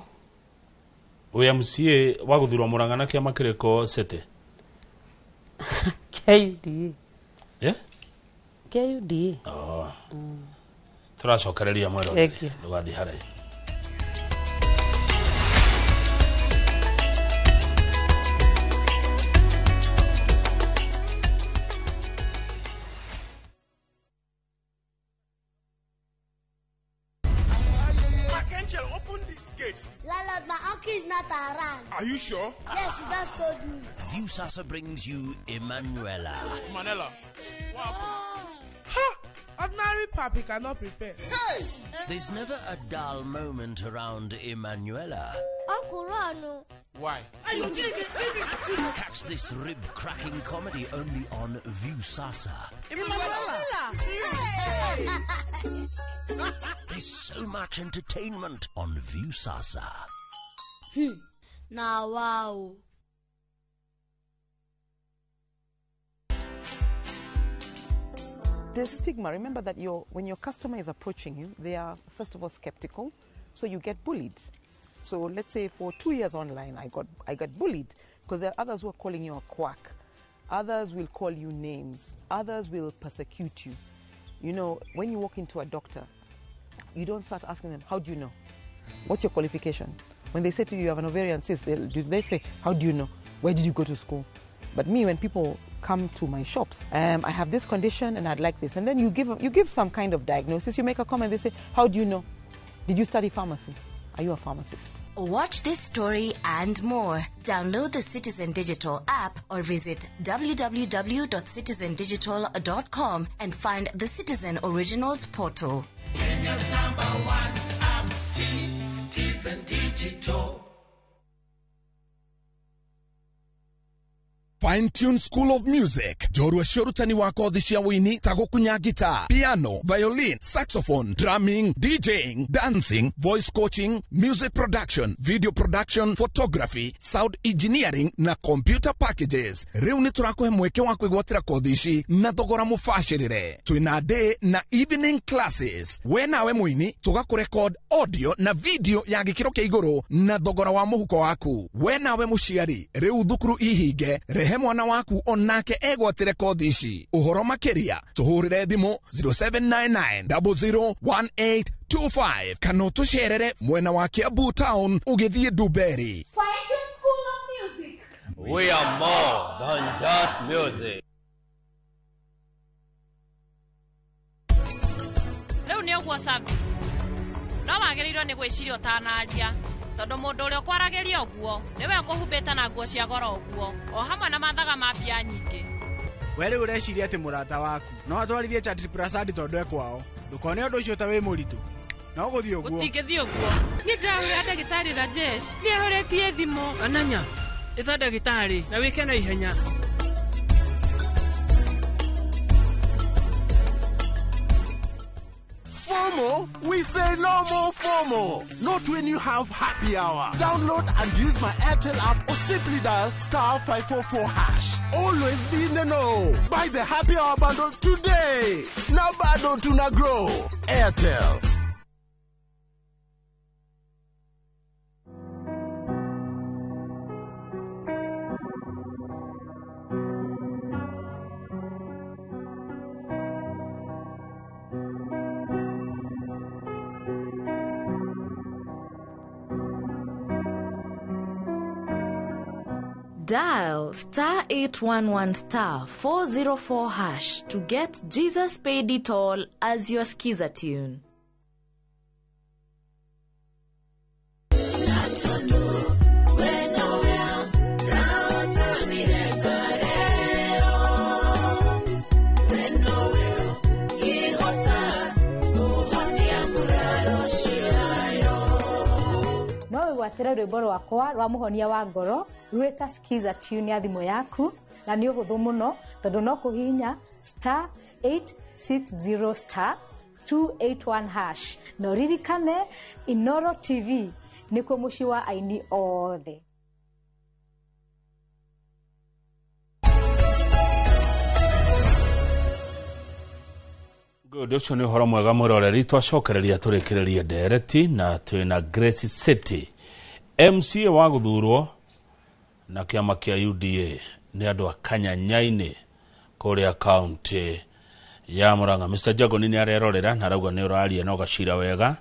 Speaker 2: Wĩ MCA wa gũthurwo Murang'a na kĩama kĩrĩkũ city?
Speaker 3: KUDA.
Speaker 2: Eh?
Speaker 3: KUDA.
Speaker 2: Oh. Tũracokereria mwero.
Speaker 3: Thank you.
Speaker 2: Ndũgathiĩ haraihu.
Speaker 4: Angel, open this gate.
Speaker 5: Landlord, my uncle is not around.
Speaker 4: Are you sure?
Speaker 5: Yes, he just told me.
Speaker 1: Viusasa brings you Emanuela.
Speaker 4: Manela, what happened? Ha!
Speaker 6: Ordinary papi cannot prepare.
Speaker 4: Hey!
Speaker 1: There's never a dull moment around Emanuela.
Speaker 5: Uncle Ron.
Speaker 4: Why?
Speaker 1: Catch this rib-cracking comedy only on Viusasa.
Speaker 4: Emanuela!
Speaker 1: There's so much entertainment on Viusasa.
Speaker 5: Now, wow.
Speaker 7: The stigma, remember that when your customer is approaching you, they are first of all skeptical, so you get bullied. So let's say for 2 years online, I got bullied because there are others who are calling you a quack. Others will call you names. Others will persecute you. You know, when you walk into a doctor, you don't start asking them, how do you know? What's your qualification? When they say to you, you have an ovarian cyst, they say, how do you know? Where did you go to school? But me, when people come to my shops, I have this condition and I'd like this. And then you give some kind of diagnosis, you make a comment, they say, how do you know? Did you study pharmacy? Are you a pharmacist?
Speaker 8: Watch this story and more. Download the Citizen Digital app or visit www.citizendigital.com and find the Citizen Originals portal.
Speaker 9: Kenya's number one app, Citizen Digital.
Speaker 10: Fine Tune School of Music njorua cia ũrutani wa kothi cia wũini ta gũkunya guitar, piano, violin, saxophone, drumming, DJing, dancing, voice coaching, music production, video production, photography, sound engineering na computer packages. Rĩu nĩ tũrakũhe mweke wa kwĩgwatĩra kothi ici na thogora mũbacĩrĩre. Twĩna day na evening classes. We nawe mũini tũgakũrekod audio na video ya gĩkĩro kĩa igũrũ na thogora wa mũhuko waku. We nawe mũciari rĩu thukuru ihinge, rehe mwana waku onake egwatĩre kothi ici. Ũhoro makĩria tũhũrĩre thimũ 0799 001825 kana ũtũcerere mwena wa Kiambu town ũgĩthiĩ Ndumberi.
Speaker 2: We are more than just music.
Speaker 11: Rĩu nĩ ũguo Sabi, no wagĩrĩirwo nĩ gwĩciria ũtanaria, tondũ mũndũ ũrĩa ũkwaragĩria ũguo nĩwe ũkũhumbĩte na nguo cia goro ũguo o hamwe na mathaga ma mbia nyingĩ.
Speaker 12: We rĩu ũreciria atĩ mũrata waku no atwarithie Chatri Prasad tondũ e kwao. Ndũkone ũndũ ũcio ta wĩ mũritũ, no gũthiĩ ũguo.
Speaker 11: Gũtingĩthiĩ ũguo.
Speaker 13: Nĩ ndahũrĩra ndagĩtarĩ Rajesh, nĩ ahoretie thimũ.
Speaker 14: Ananya, ĩta ndagĩtarĩ na wĩke na ihenya.
Speaker 15: FOMO? We say no more FOMO. Not when you have happy hour. Download and use my Airtel app or simply dial *544#. Always be in the know. Buy the happy hour bundle today. Now bado tuna grow. Airtel.
Speaker 16: Dial *811*404# to get Jesus Paid It All as your skiza tune.
Speaker 17: No wĩgwatĩre rwĩmbo rwakwa rwa mũhonia wa ngoro rwĩta skiza tune ya thimũ yaku, na nĩ ũhũthũ mũno tondũ no kũhihinya *860*281# na ũririkane Inoro TV nĩkuo mũciĩ wa aini othe.
Speaker 2: Good, ũcio nĩ ũhoro mwega mwĩroreri. Twacokereria tũrĩkĩrĩrie ndereti na twĩna Grace City MCA wa gũthurwo na kĩama kĩa UDA nĩ andũ a Kanyanya-inĩ kũrĩa kaunti ya Murang'a. Mr. Jagoni nĩ arerorera na arauga nĩ ũraria na ũgacira wega,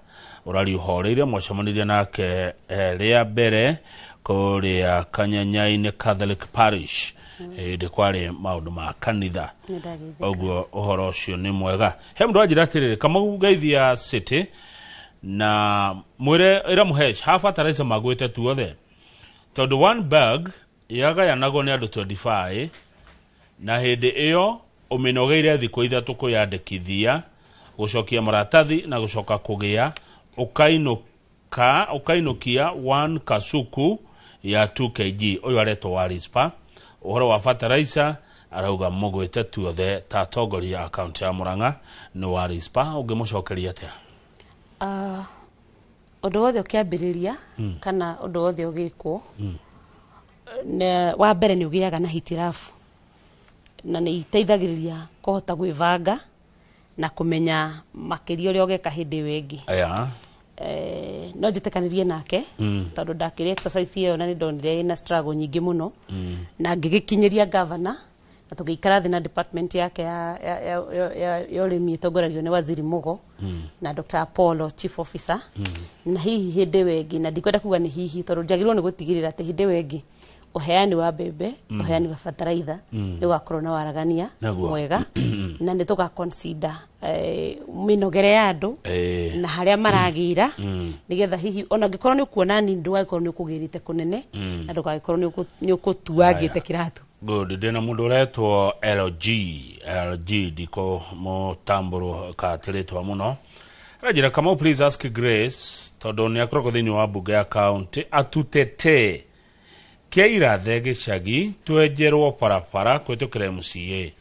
Speaker 2: ũraria ũhoreire. Mwacemanirie nake rĩa mbere kũrĩa Kanyanya-inĩ Catholic Parish hĩndĩ kwarĩ maũndũ ma kanitha. Ũguo ũhoro ũcio nĩ mwega. He mũndũ wanjĩra atĩrĩrĩ, Kamau Geithia City Na mwĩre ĩra Mũhesh ha fertilizer magwĩte tuothe tondũ one bag yagayanagwo nĩ andũ 25 na hĩndĩ ĩyo ũmĩnogeire thikũ 3 kwĩyandĩkithia gũcokia maratathi na gũcoka kũgĩa ũkainũkia 1 kasuku ya 2 kg. Ũyũ aretwo wa Rispa. Ũhoro wa fertilizer arauga mũgwĩte tuothe ta atongoria a kaunti ya Murang'a nĩ wa Rispa. Ũngĩmũcokeria atĩa?
Speaker 3: Ũndũ wothe ũkĩambĩrĩria kana ũndũ wothe ũgĩkwo wa mbere nĩ ũgĩaga na hitirabu na nĩ iteithagĩrĩria kũhota gwĩbanga na kũmenya makĩria ũrĩa ũgeka hĩndĩ ĩyo ĩngĩ. No njĩtĩkanĩrie nake tondũ ndakĩrĩ exercise ĩyo na nĩ ndonire ĩna struggle nyingĩ mũno na ngĩgĩkinyĩria governor na tũgĩikara thĩ na department yake ya ũrĩmi ĩtongoragio nĩ Waziri Mugo na Dr. Apollo chief officer na hihi hĩndĩ ĩyo ĩngĩ, na ndikwenda kuga nĩ hihi tondũ njagĩrĩirwo nĩ gũtigĩrĩra atĩ hĩndĩ ĩyo ĩngĩ ũheani wa mbembe, ũheani wa bataraitha nĩ ũgakorwo na waragania mwega na nĩ tũga consider mĩnogere ya andũ na harĩa maragĩra nĩgetha hihi ona angĩkorwo nĩ ũkuona nini ndũgagĩkorwo nĩ ũkũgĩrĩte kũnene na ndũgagĩkorwo nĩ ũkũtuangĩte kĩratũ.
Speaker 2: Good. Ndĩna mũndũ ũretwo LG ndiko mũtambũro katĩrĩtwa mũno aranjĩra Kamau, please ask Grace tondũ nĩ akoragwo thĩinĩ wa mbunge ya kaunti atutete kĩirathe gĩcagi twenjerwo barabara kũhĩtũkĩra MCA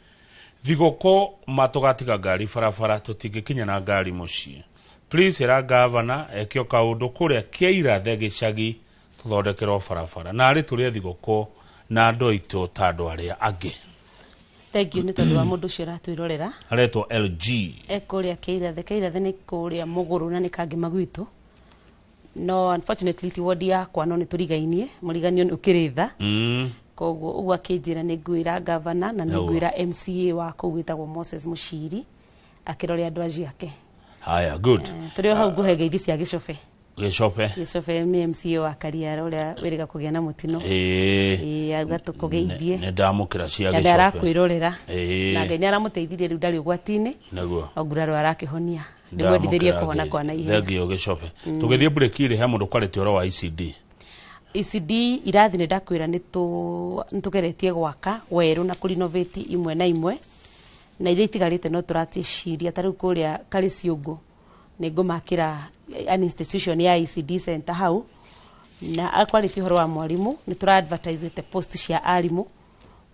Speaker 2: thigũkũ matũgatiga ngari barabara tũtingĩkinya na ngari mũciĩ. Please ĩra gavana ekio kaũndũ kũrĩa kĩirathe gĩcagi tũthondekerwo barabara na arĩ tũrĩe thigũkũ na andũ aitũ ta andũ arĩa angĩ.
Speaker 3: Thank you nĩ tondũ wa mũndũ ũcio ũratwĩrorera
Speaker 2: aretwo LG
Speaker 3: ekũrĩa kĩirathe. Kĩirathe nĩ kũrĩa mũgũrũ na nĩ kangĩ magwitũ no unfortunately ti wodi yakwa no nĩ tũrigainie mũriganio nĩ ũkĩrĩ tha koguo ũguo akĩnjĩra nĩ ngwĩra gavana na nĩ ngwĩra MCA wa kũu wĩtagwo Moses Mũciri akĩrore andũ acio ake.
Speaker 2: Haya, good.
Speaker 3: Tũrĩ o hau ngũhe ngeithi cia Gĩcobe.
Speaker 2: Gĩcobe
Speaker 3: nĩ MCA wa Kariara ũrĩa wĩrĩga kũgĩa na mũtino. Auga tũkũgeithie.
Speaker 2: Nĩ ndamũkĩra cia Gĩcobe.
Speaker 3: Na arakwĩrorera. Na Ngai nĩ aramũteithirie rĩu ndarĩ ũgwati-inĩ.
Speaker 2: Nĩguo.
Speaker 3: O nguraro arakĩhonia. Ndĩmwendithĩrie kũhona kwa naihenya.
Speaker 2: Thengio Gĩcobe. Tũgĩthiĩ break rĩ he mũndũ kwarĩtie ũhoro wa ECD.
Speaker 3: ECD irathi nĩ ndakwĩra nĩ tũgeretie gwaka werũ na kũrenovate imwe na imwe na iria itigarĩte no tũratiĩciria ta rĩu kũrĩa Karĩciũngũ nĩ ngũmakĩra an institution ya ECD center hau na akwarĩtie ũhoro wa mwarimũ nĩ tũra advertise post cia arimũ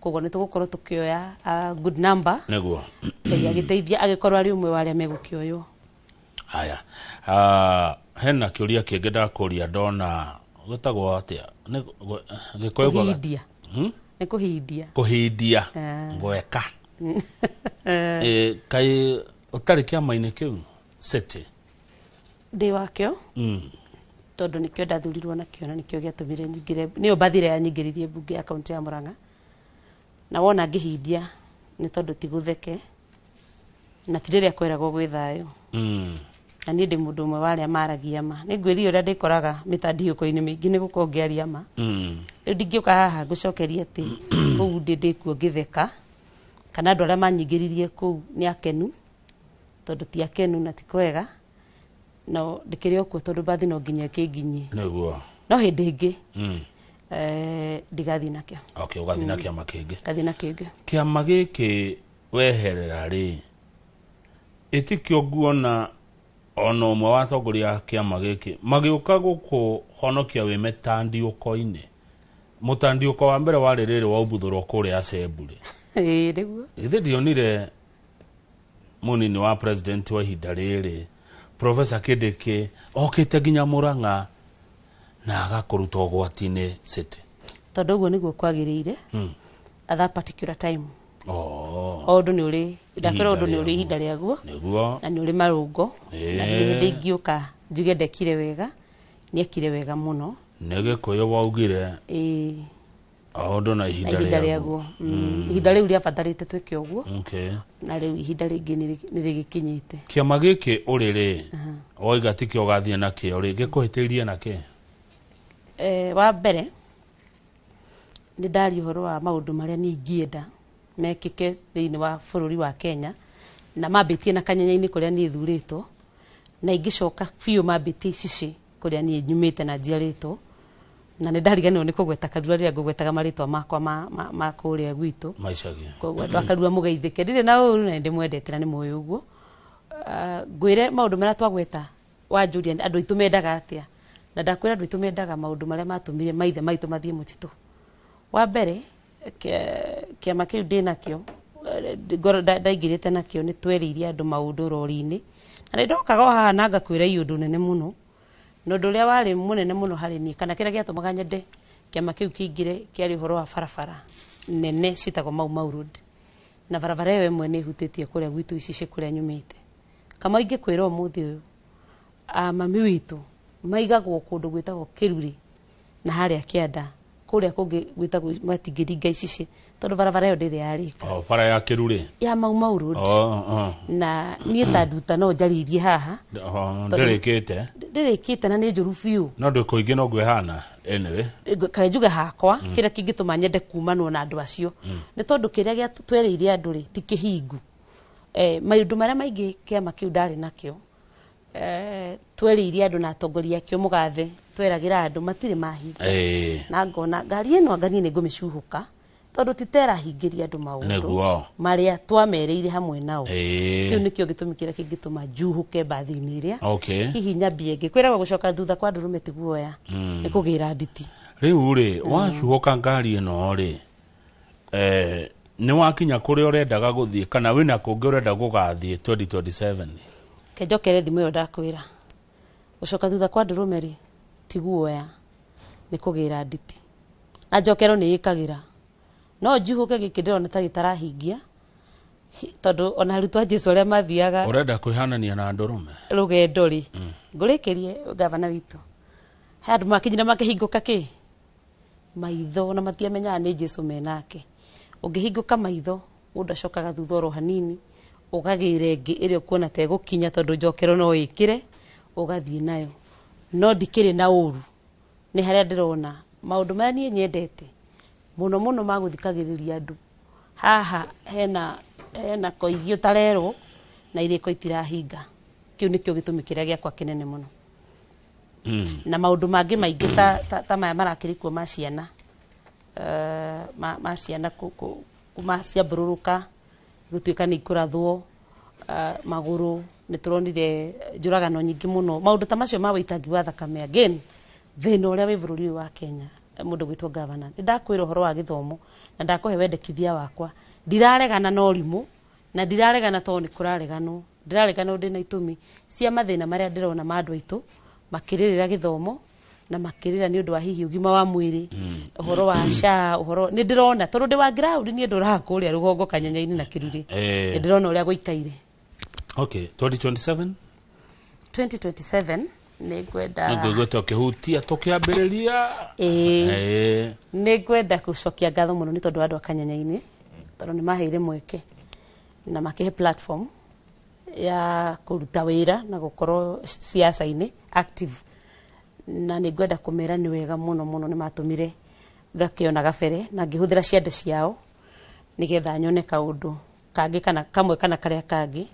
Speaker 3: koguo nĩ tũgũkorwo tũkĩoya a good number
Speaker 2: nĩguo
Speaker 3: Ngai agĩteithia agĩkorwo arĩ ũmwe wa arĩa megũkĩoywo.
Speaker 2: Haya, hena kĩũria kĩngĩ ndakũria ndona gwĩtagwo atĩa Gĩkũyũ
Speaker 3: kũhindia. Nĩ kũhindia.
Speaker 2: Kũhindia ngweka. Kaĩ ũtarĩ kĩama-inĩ kĩu City?
Speaker 3: Ndĩ wakĩo tondũ nĩkĩo ndathurirwo nakĩo na nĩkĩo gĩatũmire nyingĩre nĩyo mbathire yanyingĩririe mbunge ya kaunti ya Murang'a na wona ngĩhindia nĩ tondũ ti gũtheke na ti rĩrĩa kweragwo gwĩ thayũ. Na niĩ ndĩ mũndũ ũmwe wa arĩa maragia ma. Nĩ ngwĩria ũrĩa ndĩkoraga mĩtandiũko-inĩ mĩingĩ nĩ gũkorwo ngĩaria ma. Rĩu ndingĩũka haha ngũcokerie atĩ kũu ndĩ ndĩkuo ngĩtheka kana andũ arĩa manyingĩririe kũu nĩ akenu tondũ ti akenu na ti kwega no ndĩkĩrĩ o kuo tondũ mbathi no nginya ĩkĩnginyie.
Speaker 2: Nĩguo.
Speaker 3: No hĩndĩ ĩngĩ ndigathiĩ nakĩo.
Speaker 2: Okay, ũgathiĩ na kĩama kĩngĩ.
Speaker 3: Ngathiĩ na kĩngĩ.
Speaker 2: Kĩama gĩkĩ weherera rĩ ĩtikĩo nguona ona ũmwe wa atongoria a kĩama gĩkĩ magĩũka gũkũhonokia wĩ mĩtandiũko-inĩ. Mũtandiũko wa mbere warĩ rĩrĩ waumbuthũrwo kũrĩa assembly.
Speaker 3: Ĩĩ nĩguo.
Speaker 2: Githĩ ndionire mũnini wa president wa ihinda rĩrĩ Professor Kindiki okĩte nginya Murang'a na agakũruta ũgwati-inĩ City.
Speaker 3: Tondũ ũguo nĩguo kwagĩrĩire at that particular time. O ũndũ nĩ ũrĩ ndakwĩra ũndũ nĩ ũrĩ ihinda rĩaguo
Speaker 2: nĩguo
Speaker 3: na nĩ ũrĩ marũngo na ndirĩ hĩndĩ ingĩũka njuge ndekire wega nĩekire wega mũno.
Speaker 2: Nĩ Gĩkũyũ waugire
Speaker 3: ĩĩ
Speaker 2: o ũndũ na ihinda
Speaker 3: rĩaguo. Ihinda rĩu rĩabatarĩte twĩke ũguo.
Speaker 2: Okay.
Speaker 3: Na rĩu ihinda rĩngĩ nĩ rĩgĩkinyĩte.
Speaker 2: Kĩama gĩkĩ ũrĩ rĩ wauga tikĩo ũgathiĩ nakĩo rĩ gĩkũhĩtĩirie nakĩ?
Speaker 3: Wa mbere nĩ ndaria ũhoro wa maũndũ marĩa niĩ ingĩenda mekĩke thĩinĩ wa bũrũri wa Kenya na mambĩtie na kanyenya-inĩ kũrĩa niĩ thurĩtwo Na ingĩcoka biũ mambĩtie Icicĩ kũrĩa niĩ nyumĩte na njiarĩtwo, na nĩ ndariganĩrwo nĩ kũgweta Karura rĩrĩa ngũgwetaga marĩtwa makwa ma kũrĩa gwitũ.
Speaker 2: Maicagia.
Speaker 3: Koguo andũ a Karura mũgeithĩke, ndirĩ na ũru na nĩ ndĩmwendete na nĩ mũĩ ũguo. Ngwĩre maũndũ marĩa twagweta wanjũria andũ aitũ mendaga atĩa, na ndakwĩra andũ aitũ mendaga maũndũ marĩa matũmire maithe maitũ mathiĩ mũtitũ. Wa mbere, kĩama kĩu ndĩnakĩo, ndaingĩrĩte nakĩo, nĩ twerĩire andũ maũndũ rori-inĩ, na nĩ ndokaga o haha na ngakwĩra iũndũ nene mũno. Na ũndũ ũrĩa warĩ mũnene mũno harĩ niĩ, kana kĩrĩa gĩatũmaga nyende kĩama kĩu kĩingĩre, kĩarĩ ũhoro wa barabara nene ciĩtagwo Mau Mau Road. Na barabara ĩyo ĩmwe nĩ ĩhutĩtie kũrĩa gwitũ Icicĩ kũrĩa nyumĩte. Kama ingĩkwĩra ũmũthĩ ũyũ, mami witũ maigagwo kũndũ gwĩtagwo Kĩrurĩ na harĩa kĩanda, kũrĩa kũngĩ gwĩtagwo matingĩringa Icicĩ tondũ barabara ĩyo ndĩrĩ yarĩka.
Speaker 2: O bara ya Kĩrurĩ?
Speaker 3: Ya Mau Mau Road.
Speaker 2: Oh.
Speaker 3: Na niĩ ta nduta no njarĩirie haha.
Speaker 2: Oh, ndĩrĩkĩte.
Speaker 3: Ndĩrĩkĩte na nĩ njũru biũ.
Speaker 2: No ndũ kũingĩ no ngwĩhana anyway.
Speaker 3: Kaĩ njuge hakwa, kĩrĩa kĩngĩtũma nyende kumanwo na andũ acio nĩ tondũ kĩrĩa gĩa twereire andũ rĩ ti kĩhingu. Maũndũ marĩa maingĩ kĩama kĩu ndarĩ nakĩo, twereire andũ na atongoria akĩo mũgathe, tweragĩra andũ matirĩ mahinga. Na ngona ngari ĩno anga niĩ nĩ ngũmĩcuhũka tondũ ti ta ĩrahingĩria andũ maũndũ
Speaker 2: Nĩguo.
Speaker 3: marĩa twamereire hamwe nao. Kĩu nĩkĩo gĩtũmi kĩrĩa kĩngĩtũma njuhũke mbathi-inĩ ĩrĩa. Hihi nyambie ĩngĩ. Kwĩragwo gũcoka thutha kwa ndũrũme ti guoya. Nĩ kũgĩra nditi.
Speaker 2: Rĩu rĩ, wacuhũka ngari ĩno rĩ, nĩ wakinya kũrĩa ũrendaga gũthiĩ kana wĩna kũngĩ ũrenda gũgathiĩ 2027?
Speaker 3: Ke njokere thimũ ĩyo ndakwĩra. Gũcoka thutha kwa ndũrũme rĩ, ti guoya, nĩ kũgĩra nditi. Na njokero nĩ ĩkagĩra. No njuhũke gĩkĩ ndĩrona ta gĩtarahingia, tondũ ona arutwo a Jesũ arĩa mathiaga
Speaker 2: Ũrenda kwĩhanania na ndũrũme?
Speaker 3: rũgendo rĩ, ngũrĩkĩrie gavana witũ. He andũ makinyire makĩhingũka kĩ? Maitho, na matiamenyaga nĩ Jesũ menake. Ũngĩhingũka maitho, mũndũ acokaga thutha oro hanini, ũkagĩra ĩngĩ ĩrĩa ũkuona ta ĩgũkinya tondũ njokero no ĩkĩre, ũgathiĩ nayo. No ndikĩrĩ na ũru, nĩ harĩa ndĩrona maũndũ marĩa niĩ nyendete mũno mũno ma gũthikagĩrĩria andũ. Haha hena koigi ũtarerwo na irĩko itirahinga. Kĩu nĩkĩo gĩtũmi kĩrĩa gĩakwa kĩnene mũno. Na maũndũ mangĩ maingĩ ta maya marakĩrĩ kuo ma ciana. Ma ciana kuma ciambũrũrũka gũtuĩka nĩ ikũrathwo, magũrũ, nĩ tũronire njũragano nyingĩ mũno. Maũndũ ta macio ma wĩitangi wa thakame, again, thĩna ũrĩa wĩ bũrũri ũyũ wa Kenya, mũndũ gwĩtwo gavana. Nĩ ndakwĩra ũhoro wa gĩthomo na ndakũhe wendekithia wakwa. Ndiraregana na ũrimũ na ndiraregana tondũ nĩ kũrareganwo. Ndiraregana ndĩ na itũmi cia mathĩna marĩa ndĩrona ma andũ aitũ makĩrĩrĩra gĩthomo na makĩrĩra nĩ ũndũ wa hihi ũgima wa mwĩrĩ, ũhoro wa SHA, ũhoro nĩ ndĩrona tondũ ndĩ wa ground, niĩ ndũraga kũrĩa rũgongo Kanyanya-inĩ na Kĩrurĩ. Nĩ ndĩrona ũrĩa gũikaire.
Speaker 2: Okay, 2027?
Speaker 3: 2027 nĩ ngwenda
Speaker 2: Nĩ ngũiguĩte ũkĩhutia tũkĩambĩrĩria.
Speaker 3: Nĩ ngwenda gũcokia ngatho mũno nĩ tondũ wa andũ a Kanyanya-inĩ, tondũ nĩ maheire mweke na makĩhe platform ya kũruta wĩra na gũkorwo siasa-inĩ active. Na nĩ ngwenda kũmera nĩ wega mũno mũno, nĩ matũmire ngakĩona gabere na ngĩhũthĩra ciande ciao nĩgetha nyone kaũndũ kangĩ kana kamwe kana karĩa kangĩ.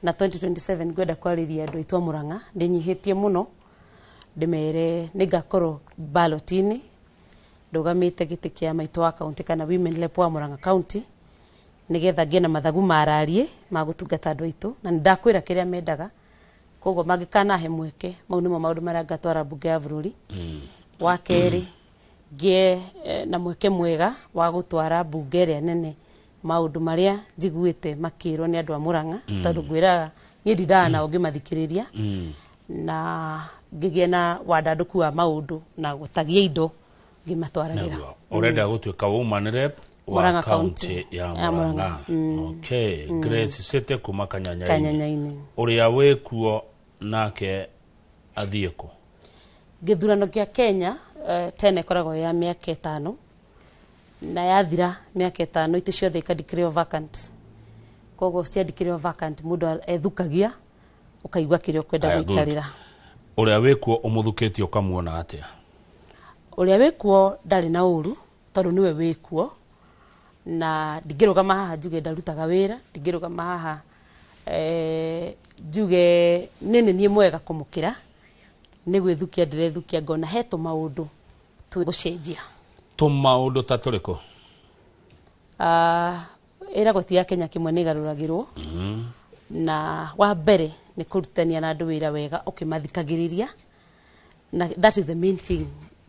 Speaker 3: Na 2027 ngwenda kwarĩria andũ aitũ a Murang'a ndĩnyihĩtie mũno, ndĩmere nĩ ngakorwo ballot-inĩ ndũgamĩte gĩtĩ kĩa maitũ wa county kana women rep wa Murang'a county, nĩgetha ngĩe na mathagu marariĩ ma gũtungata andũ aitũ, na nĩ ndakwĩra kĩrĩa mendaga. Koguo mangĩkanahe mweke, mau nĩmo maũndũ marĩa ngatwara mbunge ya bũrũri. Wa kerĩ, ngĩe na mweke mwega wa gũtwara mbunge ĩrĩa nene maũndũ marĩa njiguĩte makĩrwo nĩ andũ a Murang'a, tondũ ngwĩraga niĩ ndindaga nao ngĩmathikĩrĩria, na ngĩgĩe na wandandũku wa maũndũ na gũtagia indo ngĩmatwaragĩra.
Speaker 2: Nĩguo. Ũrenda gũtuĩka woman rep wa
Speaker 3: Murang'a
Speaker 2: county
Speaker 3: County
Speaker 2: ya
Speaker 3: ya
Speaker 2: Murang'a.
Speaker 3: Murang'a.
Speaker 2: Okay, Grace City kuma Kanyanya-inĩ.
Speaker 3: Kanyanya-inĩ.
Speaker 2: Ũrĩa wĩkuo nake athiĩ kũ?
Speaker 3: Gĩthurano kĩa Kenya, tene ĩkoragwo ya mĩaka 5, na yathira mĩaka 5 itĩ ciothe ikadeclare vacant. Koguo cia declare vacant, mũndũ ethukagia ũkaigua kĩrĩa ũkwenda
Speaker 2: Aya, good.
Speaker 3: gũikarĩra.
Speaker 2: Ũrĩa wĩkuo ũmũthukĩtie ũkamuona atĩa?
Speaker 3: Ũrĩa wĩkuo ndarĩ na ũru tondũ nĩwe wĩkuo, na ndingĩrũgama haha njuge ndarutaga wĩra, ndingĩrũgama haha Njuge nĩ niĩ mwega kũmũkĩra, nĩ gwĩthukia ndĩrethukia ngona he tũmaũndũ tũgũcenjia.
Speaker 2: Tũmaũndũ ta tũrĩkũ?
Speaker 3: Ĩragwo ti ya Kenya kĩmwe nĩ ĩgarũragĩrwo. Na wa mbere nĩ kũrutania na andũ wĩra wega ũkĩmathikagĩrĩria, na that is the main thing,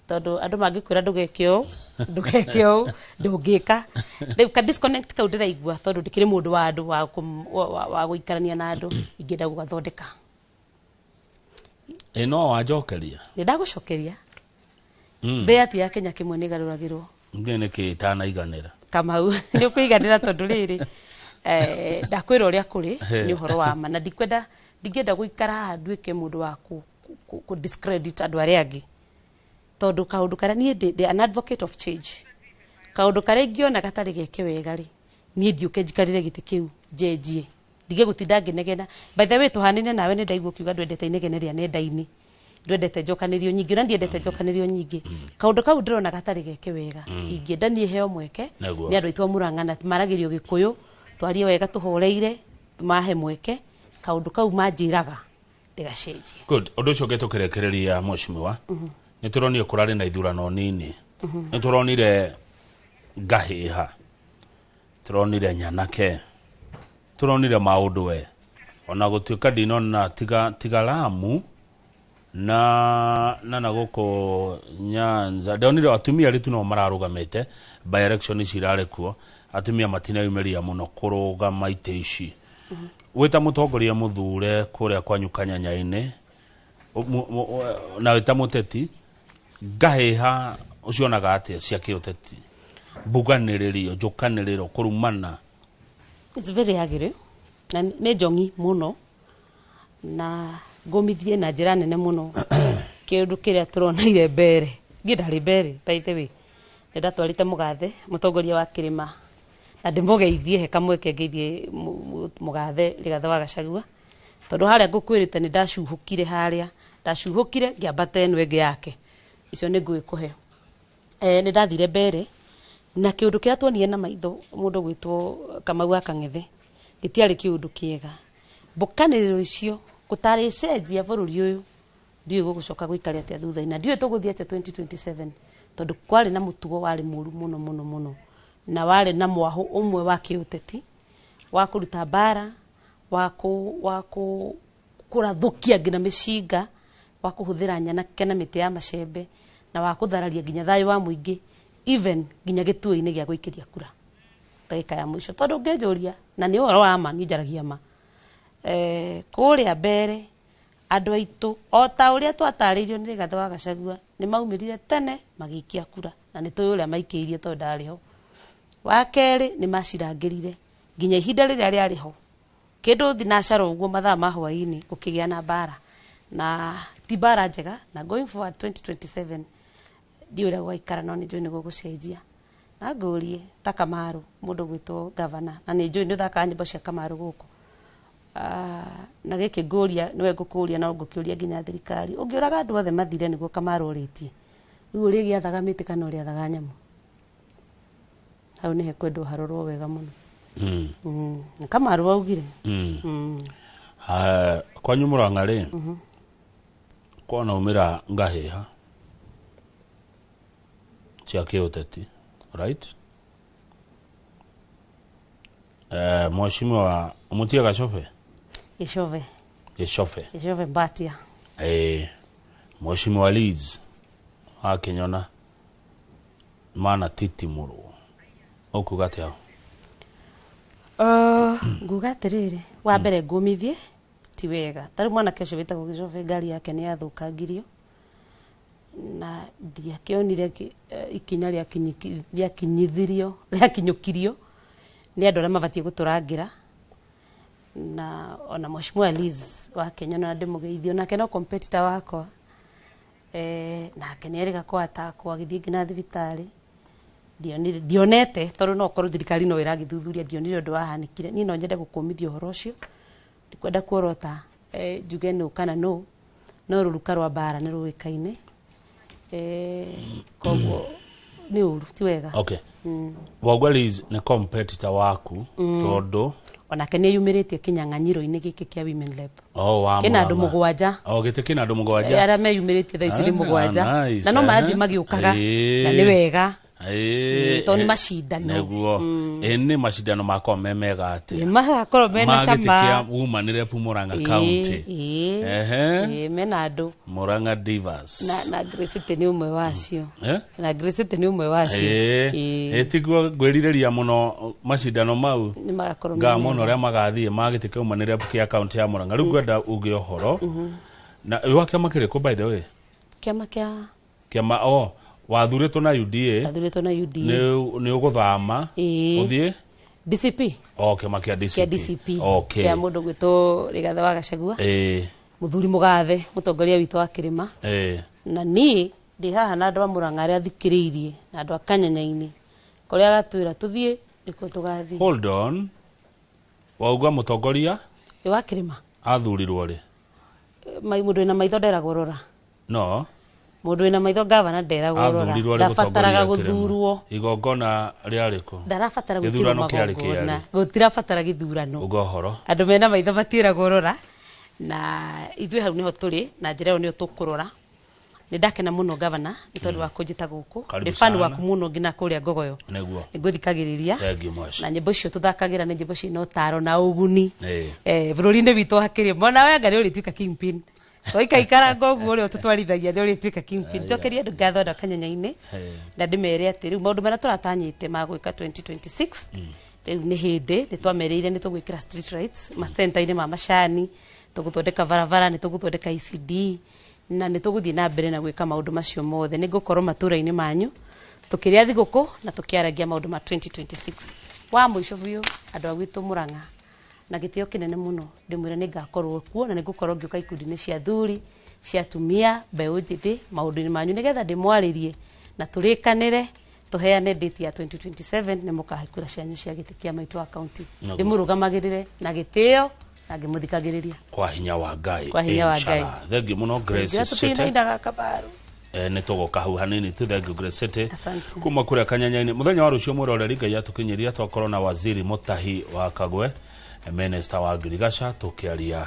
Speaker 3: tondũ andũ mangĩkwĩra ndũgeke ũũ, ndũgeke ũũ, ndũngĩka. Rĩu ka disconnect kau ndĩraigua, tondũ ndĩkĩrĩ mũndũ wa andũ wa gũikarania na andũ, ingĩenda gũgathondeka.
Speaker 2: Ĩ no wanjokeria.
Speaker 3: Nĩ ndagũcokeria. Mbĩa ti ya Kenya kĩmwe nĩ ĩgarũragĩrwo.
Speaker 2: Ndiĩ nĩkĩ itanaiganĩra.
Speaker 3: Kamau, nĩ ũkũiganĩra tondũ rĩrĩ, ndakwĩra ũrĩa kũrĩ nĩ ũhoro wa ma, na ndikwenda, ndingĩenda gũikara haha nduĩke mũndũ wa ku discredit andũ arĩa angĩ, tondũ kaũndũ karĩa niĩ ndĩ an advocate of change, kaũndũ karĩa ingĩona gatarĩ geke wega rĩ, niĩ ndiũke njikarĩre gĩtĩ kĩu njenjie, ndige gũtinda ngĩnegena. By the way, tũhanĩne nawe, nĩ ndaigua ũkiuga ndwendete inegene rĩa nenda-inĩ, ndwendete njokanĩrio nyingĩ, na ndiendete njokanĩrio nyingĩ. Kaũndũ kau ndĩrona gatarĩ geke wega, ingĩenda niĩ heo mweke nĩ andũ aitũ a Murang'a na maragĩrio Gĩkũyũ, twarie wega tũhoreire, mahe mweke, kaũndũ kau manjĩraga ndĩgacenjie.
Speaker 2: Good. Ũndũ ũcio ũngĩ tũkĩrekereria, mheshimiwa, nĩ tũronire kũrarĩ na ithurano nini, nĩ tũronire ngahĩha, tũronire nyanake, tũronire maũndũ we ona gũtuĩka ndinona tiga Lamu na gũkũ Nyanza ndonire atumia rĩtu no mararũgamĩte by election ici irarĩ kuo, atumia matineyumĩria mũno kũrũgama itĩ ici. Wĩta mũtongoria mũthure kũrĩa kwanyu Kanyanya-inĩ na wĩta mũteti, ngahĩha ũcionaga atĩa cia kĩũteti, mbuganĩrĩrio, njũkanĩrĩro, kũrumana?
Speaker 3: It's very ugly na nĩ njongi mũno, na ngũmithie na njĩra nene mũno kĩũndũ kĩrĩa tũroneire mbere. Niĩ ndarĩ mbere, by the way, nĩ ndatwarĩte mũgathe mũtongoria wa kĩrĩma, na ndĩmũgeithie, he kamweke ngeithie mũgathe Rigathĩ wa Gachagua, tondũ harĩa ngũkwĩrĩte nĩ ndacuhũkire, harĩa ndacuhũkire ngĩambata ĩno ĩngĩ yake, icio nĩ ngũgĩkũhe. Nĩ ndathire mbere na kĩũndũ kĩrĩa tuonire na maitho mũndũ gwĩtwo Kamau wa Kang'ethe gĩtiarĩ kĩũndũ kĩega. Mbũkanĩrĩro icio gũtarĩ cenjia bũrũri ũyũ, ndiũĩ gũgũcoka gũikare atĩa thutha-inĩ, na ndiũĩ tũgũthiĩ atĩa 2027, tondũ kwarĩ na mũtugo warĩ mũru mũno mũno mũno, na warĩ na mwahũ ũmwe wa kĩũteti wa kũruta mbara, wa kũrathũkia nginya mĩcinga, wa kũhũthĩra nyanake na mĩtĩ ya macembe, na wa kũthararia nginya thayũ wa mũingĩ, even nginya gĩtuo-inĩ gĩa gũikĩria kura ndagĩka ya mũico. Tondũ ũngĩnjũria, na nĩ ũhoro wa ma, niĩ njaragia ma, kũrĩa mbere andũ aitũ o ta ũrĩa twatarĩirio nĩ Rigathĩ wa Gachagua nĩ maumĩrire tene magĩikia kura, na nĩ tũĩ ũrĩa maikĩirie tondũ ndarĩ ho. Wa kerĩ nĩ macirangĩrire nginya ihinda rĩrĩa rĩarĩ ho, kĩndũ thinacara ũguo mathaa ma hwaĩ-inĩ gũkĩgĩa na mbara, na ti mbara njega. Na going forward 2027 ndiũĩ ũrĩa gũgaikara, no nĩ njũĩ nĩ gũgũcenjia. Na ngũrie ta Kamaru, mũndũ gwĩtwo gavana, na nĩ njũĩ nĩ ũthakaga nyĩmbo cia Kamaru gũkũ, na gĩkĩ ngũria nĩwe ngũkũria, na ngũkĩũria nginya thirikari, ũngĩũraga andũ othe mathire nĩguo Kamaru ũrĩtie, rĩu ũrĩgĩathaga mĩtĩ kana ũrĩathaga nyamũ? Hau nĩ hekwendwo harorwo wega mũno. Na Kamaru augire.
Speaker 2: Kwanyu Murang'a rĩ, kwanaumĩra ngahĩha cia kĩũteti, right? Mheshimiwa Mutia Gacobe,
Speaker 3: Gĩcove.
Speaker 2: Gĩcobe.
Speaker 3: Gĩcove Mbatia.
Speaker 2: Mheshimiwa Liz wa Kĩnyona mana titimũrwo, ũkuga atĩa?
Speaker 3: Nguga atĩrĩrĩ, wa mbere ngũmithie ti wega. Ta rĩu mwanake ũcio wĩtagwo Gĩcove, ngari yake nĩ yathũkangirio na ndiakĩonire ikinya rĩakinyithirio, rĩakinyũkirio nĩ andũ arĩa mabatiĩ gũtũrangĩra. Na ona Mheshimiwa Liz wa Kenya na ndĩmũgeithio, nake no competitor wakwa, nake nĩ erĩga kwatakwo agĩthiĩ nginya thibitarĩ. Ndionete tondũ no korwo thirikari no ĩragĩthuthuria, ndionire ũndũ wahanĩkire. Niĩ no nyende gũkũmithia ũhoro ũcio, ndikwenda kuorota njuge nũ kana nũ, no rũruka rwa mbara nĩ rũĩkaine, koguo nĩ ũru, ti wega.
Speaker 2: Okay. Wauga Liz nĩ competitor waku, tondũ
Speaker 3: Onake nĩ yumĩrĩtie kĩnyang'anyiro-inĩ gĩkĩ kĩa Women Rep.
Speaker 2: Oh, wa
Speaker 3: kĩna andũ
Speaker 2: Murang'a.
Speaker 3: mũgwanja.
Speaker 2: Oh, gĩtĩ kĩna andũ mũgwanja.
Speaker 3: Arĩa meyumĩrĩtie thaa ici nĩ
Speaker 2: Ah,
Speaker 3: mũgwanja.
Speaker 2: nice,
Speaker 3: Na no
Speaker 2: eh.
Speaker 3: marathiĩ magĩũkaga na nĩ wega. Tondũ nĩ macindano.
Speaker 2: Nĩguo. Ĩ nĩ macindano makorwo me mega atĩa?
Speaker 3: Nĩ magakorwo mena
Speaker 2: Ma gĩtĩ
Speaker 3: cama.
Speaker 2: kĩa Women Rep Murang'a County. Ehe.
Speaker 3: Ĩĩ, mena andũ.
Speaker 2: Murang'a Divas.
Speaker 3: Na Grace City nĩ ũmwe wacio.
Speaker 2: Eh?
Speaker 3: Na Grace City nĩ ũmwe wacio.
Speaker 2: Ĩ tiguo ngwĩrirĩria mũno macindano mau.
Speaker 3: Nĩ magakorwo
Speaker 2: Nga
Speaker 3: me
Speaker 2: mũno
Speaker 3: mega.
Speaker 2: ũrĩa magathiĩ ma gĩtĩ kĩa Women Rep kĩa kaunti ya Murang'a. Rĩu ngwenda uge ũhoro. Na wa kĩama kĩrĩkũ by the way?
Speaker 3: Kĩama kĩa
Speaker 2: Kĩama o wathurĩtwo na UDA.
Speaker 3: Wathurĩtwo na UDA.
Speaker 2: Nĩ ũgũthama. Ũthiĩ?
Speaker 3: DCP.
Speaker 2: O kĩama kĩa DCP.
Speaker 3: Kĩa DCP.
Speaker 2: Okay.
Speaker 3: Kĩa mũndũ gwĩtwo Rigathĩ wa Gachagua. Mũthuri mũgathe, mũtongoria witũ wa kĩrĩma. Na niĩ ndĩ haha na andũ a Murang'a arĩa thikĩrĩirie na andũ a Kanyanya-inĩ. Kũrĩa agatwĩra tũthiĩ nĩkuo tũgathiĩ.
Speaker 2: Hold on. Wauga mũtongoria
Speaker 3: Ĩ wa kĩrĩma.
Speaker 2: athurirwo rĩ?
Speaker 3: Mũndũ wĩna maitho nderagwo rora.
Speaker 2: No.
Speaker 3: Mũndũ wĩna maitho gavana nderagwo rora.
Speaker 2: Athurirwo rĩ
Speaker 3: Ndabataraga
Speaker 2: gũtongoria kĩrĩma?
Speaker 3: gũthurwo.
Speaker 2: Igongona rĩarĩ kũ?
Speaker 3: Ndarabatara gwĩkĩrwo
Speaker 2: Gĩthurano kĩarĩ
Speaker 3: magongona.
Speaker 2: kĩarĩ?
Speaker 3: Gũtirabatara gĩthurano.
Speaker 2: Uga ũhoro.
Speaker 3: Andũ mena maitho matiĩragwo rora. Na ithuĩ hau nĩho tũrĩ na njĩra ĩyo nĩyo tũkũrora. Nĩ ndakena mũno gavana nĩ tondũ wa kũnjĩta gũkũ.
Speaker 2: Karibu
Speaker 3: Ndĩ fan
Speaker 2: sana.
Speaker 3: waku mũno nginya kũrĩa Ngogoyo.
Speaker 2: Nĩguo.
Speaker 3: Nĩ ngũthikagĩrĩria.
Speaker 2: Thank you much.
Speaker 3: Na nyĩmbo icio tũthakagĩra nĩ nyĩmbo ciĩna ũtaro na ũguni.
Speaker 2: Ĩĩ.
Speaker 3: Bũrũri-inĩ witũ wa kĩrĩma. Ona we anga nĩ ũrĩtuĩka kingpin. Twaikaikara ũguo ũrĩa ũtũtwarithagia nĩ ũrĩtuĩka kingpin. Njokerie andũ ngatho andũ a Kanyanya-inĩ. Na ndĩmere atĩ rĩu maũndũ marĩa tũratanyĩte ma gwĩka 2026 rĩu nĩ hĩndĩ nĩ twamerĩire nĩ tũgwĩkĩra street lights macenta-inĩ ma macani, tũgũthondeka barabara, nĩ tũgũthondeka ECD na nĩ tũgũthiĩ na mbere na gwĩka maũndũ macio mothe. Nĩ ngũkorwo matũra-inĩ manyu tũkĩrĩa thigũkũ na tũkĩaragia maũndũ ma 2026. Wa mũico biũ andũ a gwitũ Murang'a na gĩtĩo kĩnene mũno ndĩmwĩre nĩ ngakorwo kuo na nĩ ngũkorwo ngĩũka ikundi-inĩ cia athuri, cia atumia, mbeũ njĩthĩ maũndũ-inĩ manyu nĩgetha ndĩmwarĩrie na tũrĩkanĩre tũheane date ya 2027 nĩ mũkahe kura cianyu cia gĩtĩ kĩa maitũ wa kaunti.
Speaker 2: Nĩguo.
Speaker 3: Ndĩmũrũgamagĩrĩre na gĩtĩo na ngĩmũthikagĩrĩria.
Speaker 2: Kwa hinya wa Ngai.
Speaker 3: Kwa hinya wa Ngai.
Speaker 2: Inshallah. Thank you mũno Grace
Speaker 3: Ngira
Speaker 2: City.
Speaker 3: tũtinainaga kabaru.
Speaker 2: Nĩ tũgoka hau hanini tu. Thank you Grace City.
Speaker 3: Asante.
Speaker 2: Kuma kũrĩa Kanyanya-inĩ mũthenya wa rũciũ mwĩroreri Ngai atũkinyĩria twakorwo na waziri Mutahi wa Kagwe, minister wa ngirigaca, tũkĩaria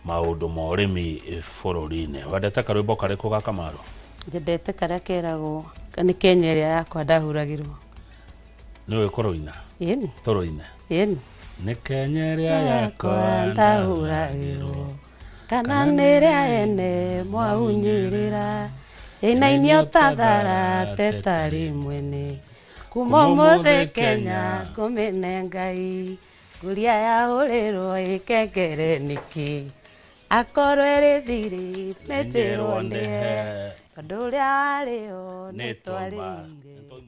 Speaker 2: maũndũ ma ũrĩmi bũrũri-inĩ. Wendete karwĩmbo karĩkũ ga Kamaru?
Speaker 3: Nyendete karĩa keragwo nĩ Kenya ĩrĩa yakwa ndahuragĩrwo.
Speaker 2: Nĩ ũĩ kũrũina?
Speaker 3: Ĩni.
Speaker 2: Tũrũine.
Speaker 3: Ĩni.
Speaker 2: Nĩ Kenya ĩrĩa yakwa
Speaker 3: ndahuragĩrwo kana nĩ ĩrĩa ene mwaunyĩrĩra ĩnainio tathara tetarĩ mwene kuma ũmũthĩ Kenya ngũmĩne Ngai nguria yahũrĩrwo ĩkengere nĩkĩ akorwo ĩrĩ thirĩ nĩtĩrwo nĩhe tondũ ũrĩa warĩo nĩ twarĩire.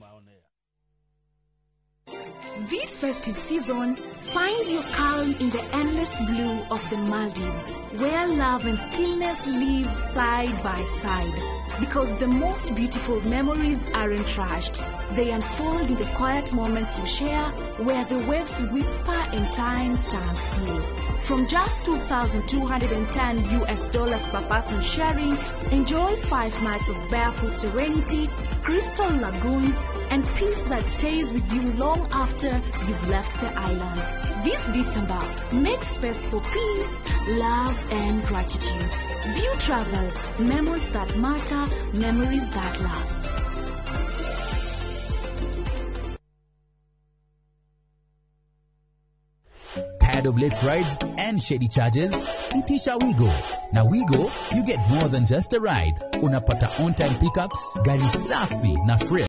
Speaker 16: This festive season, find your calm in the endless blue of the Maldives, where love and stillness live side by side. Because the most beautiful memories aren't rushed. They unfold in the quiet moments you share, where the waves whisper and time stands still. From just $2,210 US dollars per person sharing, enjoy 5 nights of barefoot serenity, crystal lagoons, and peace that stays with you long after you've left the island. This December, make space for peace, love, and gratitude. View Travel, memories that matter, memories that last.
Speaker 18: Tired of late rides and shady charges? Itisha Wigo. Now Wigo, you get more than just a ride. Unapata on-time pickups, gari safi na fresh.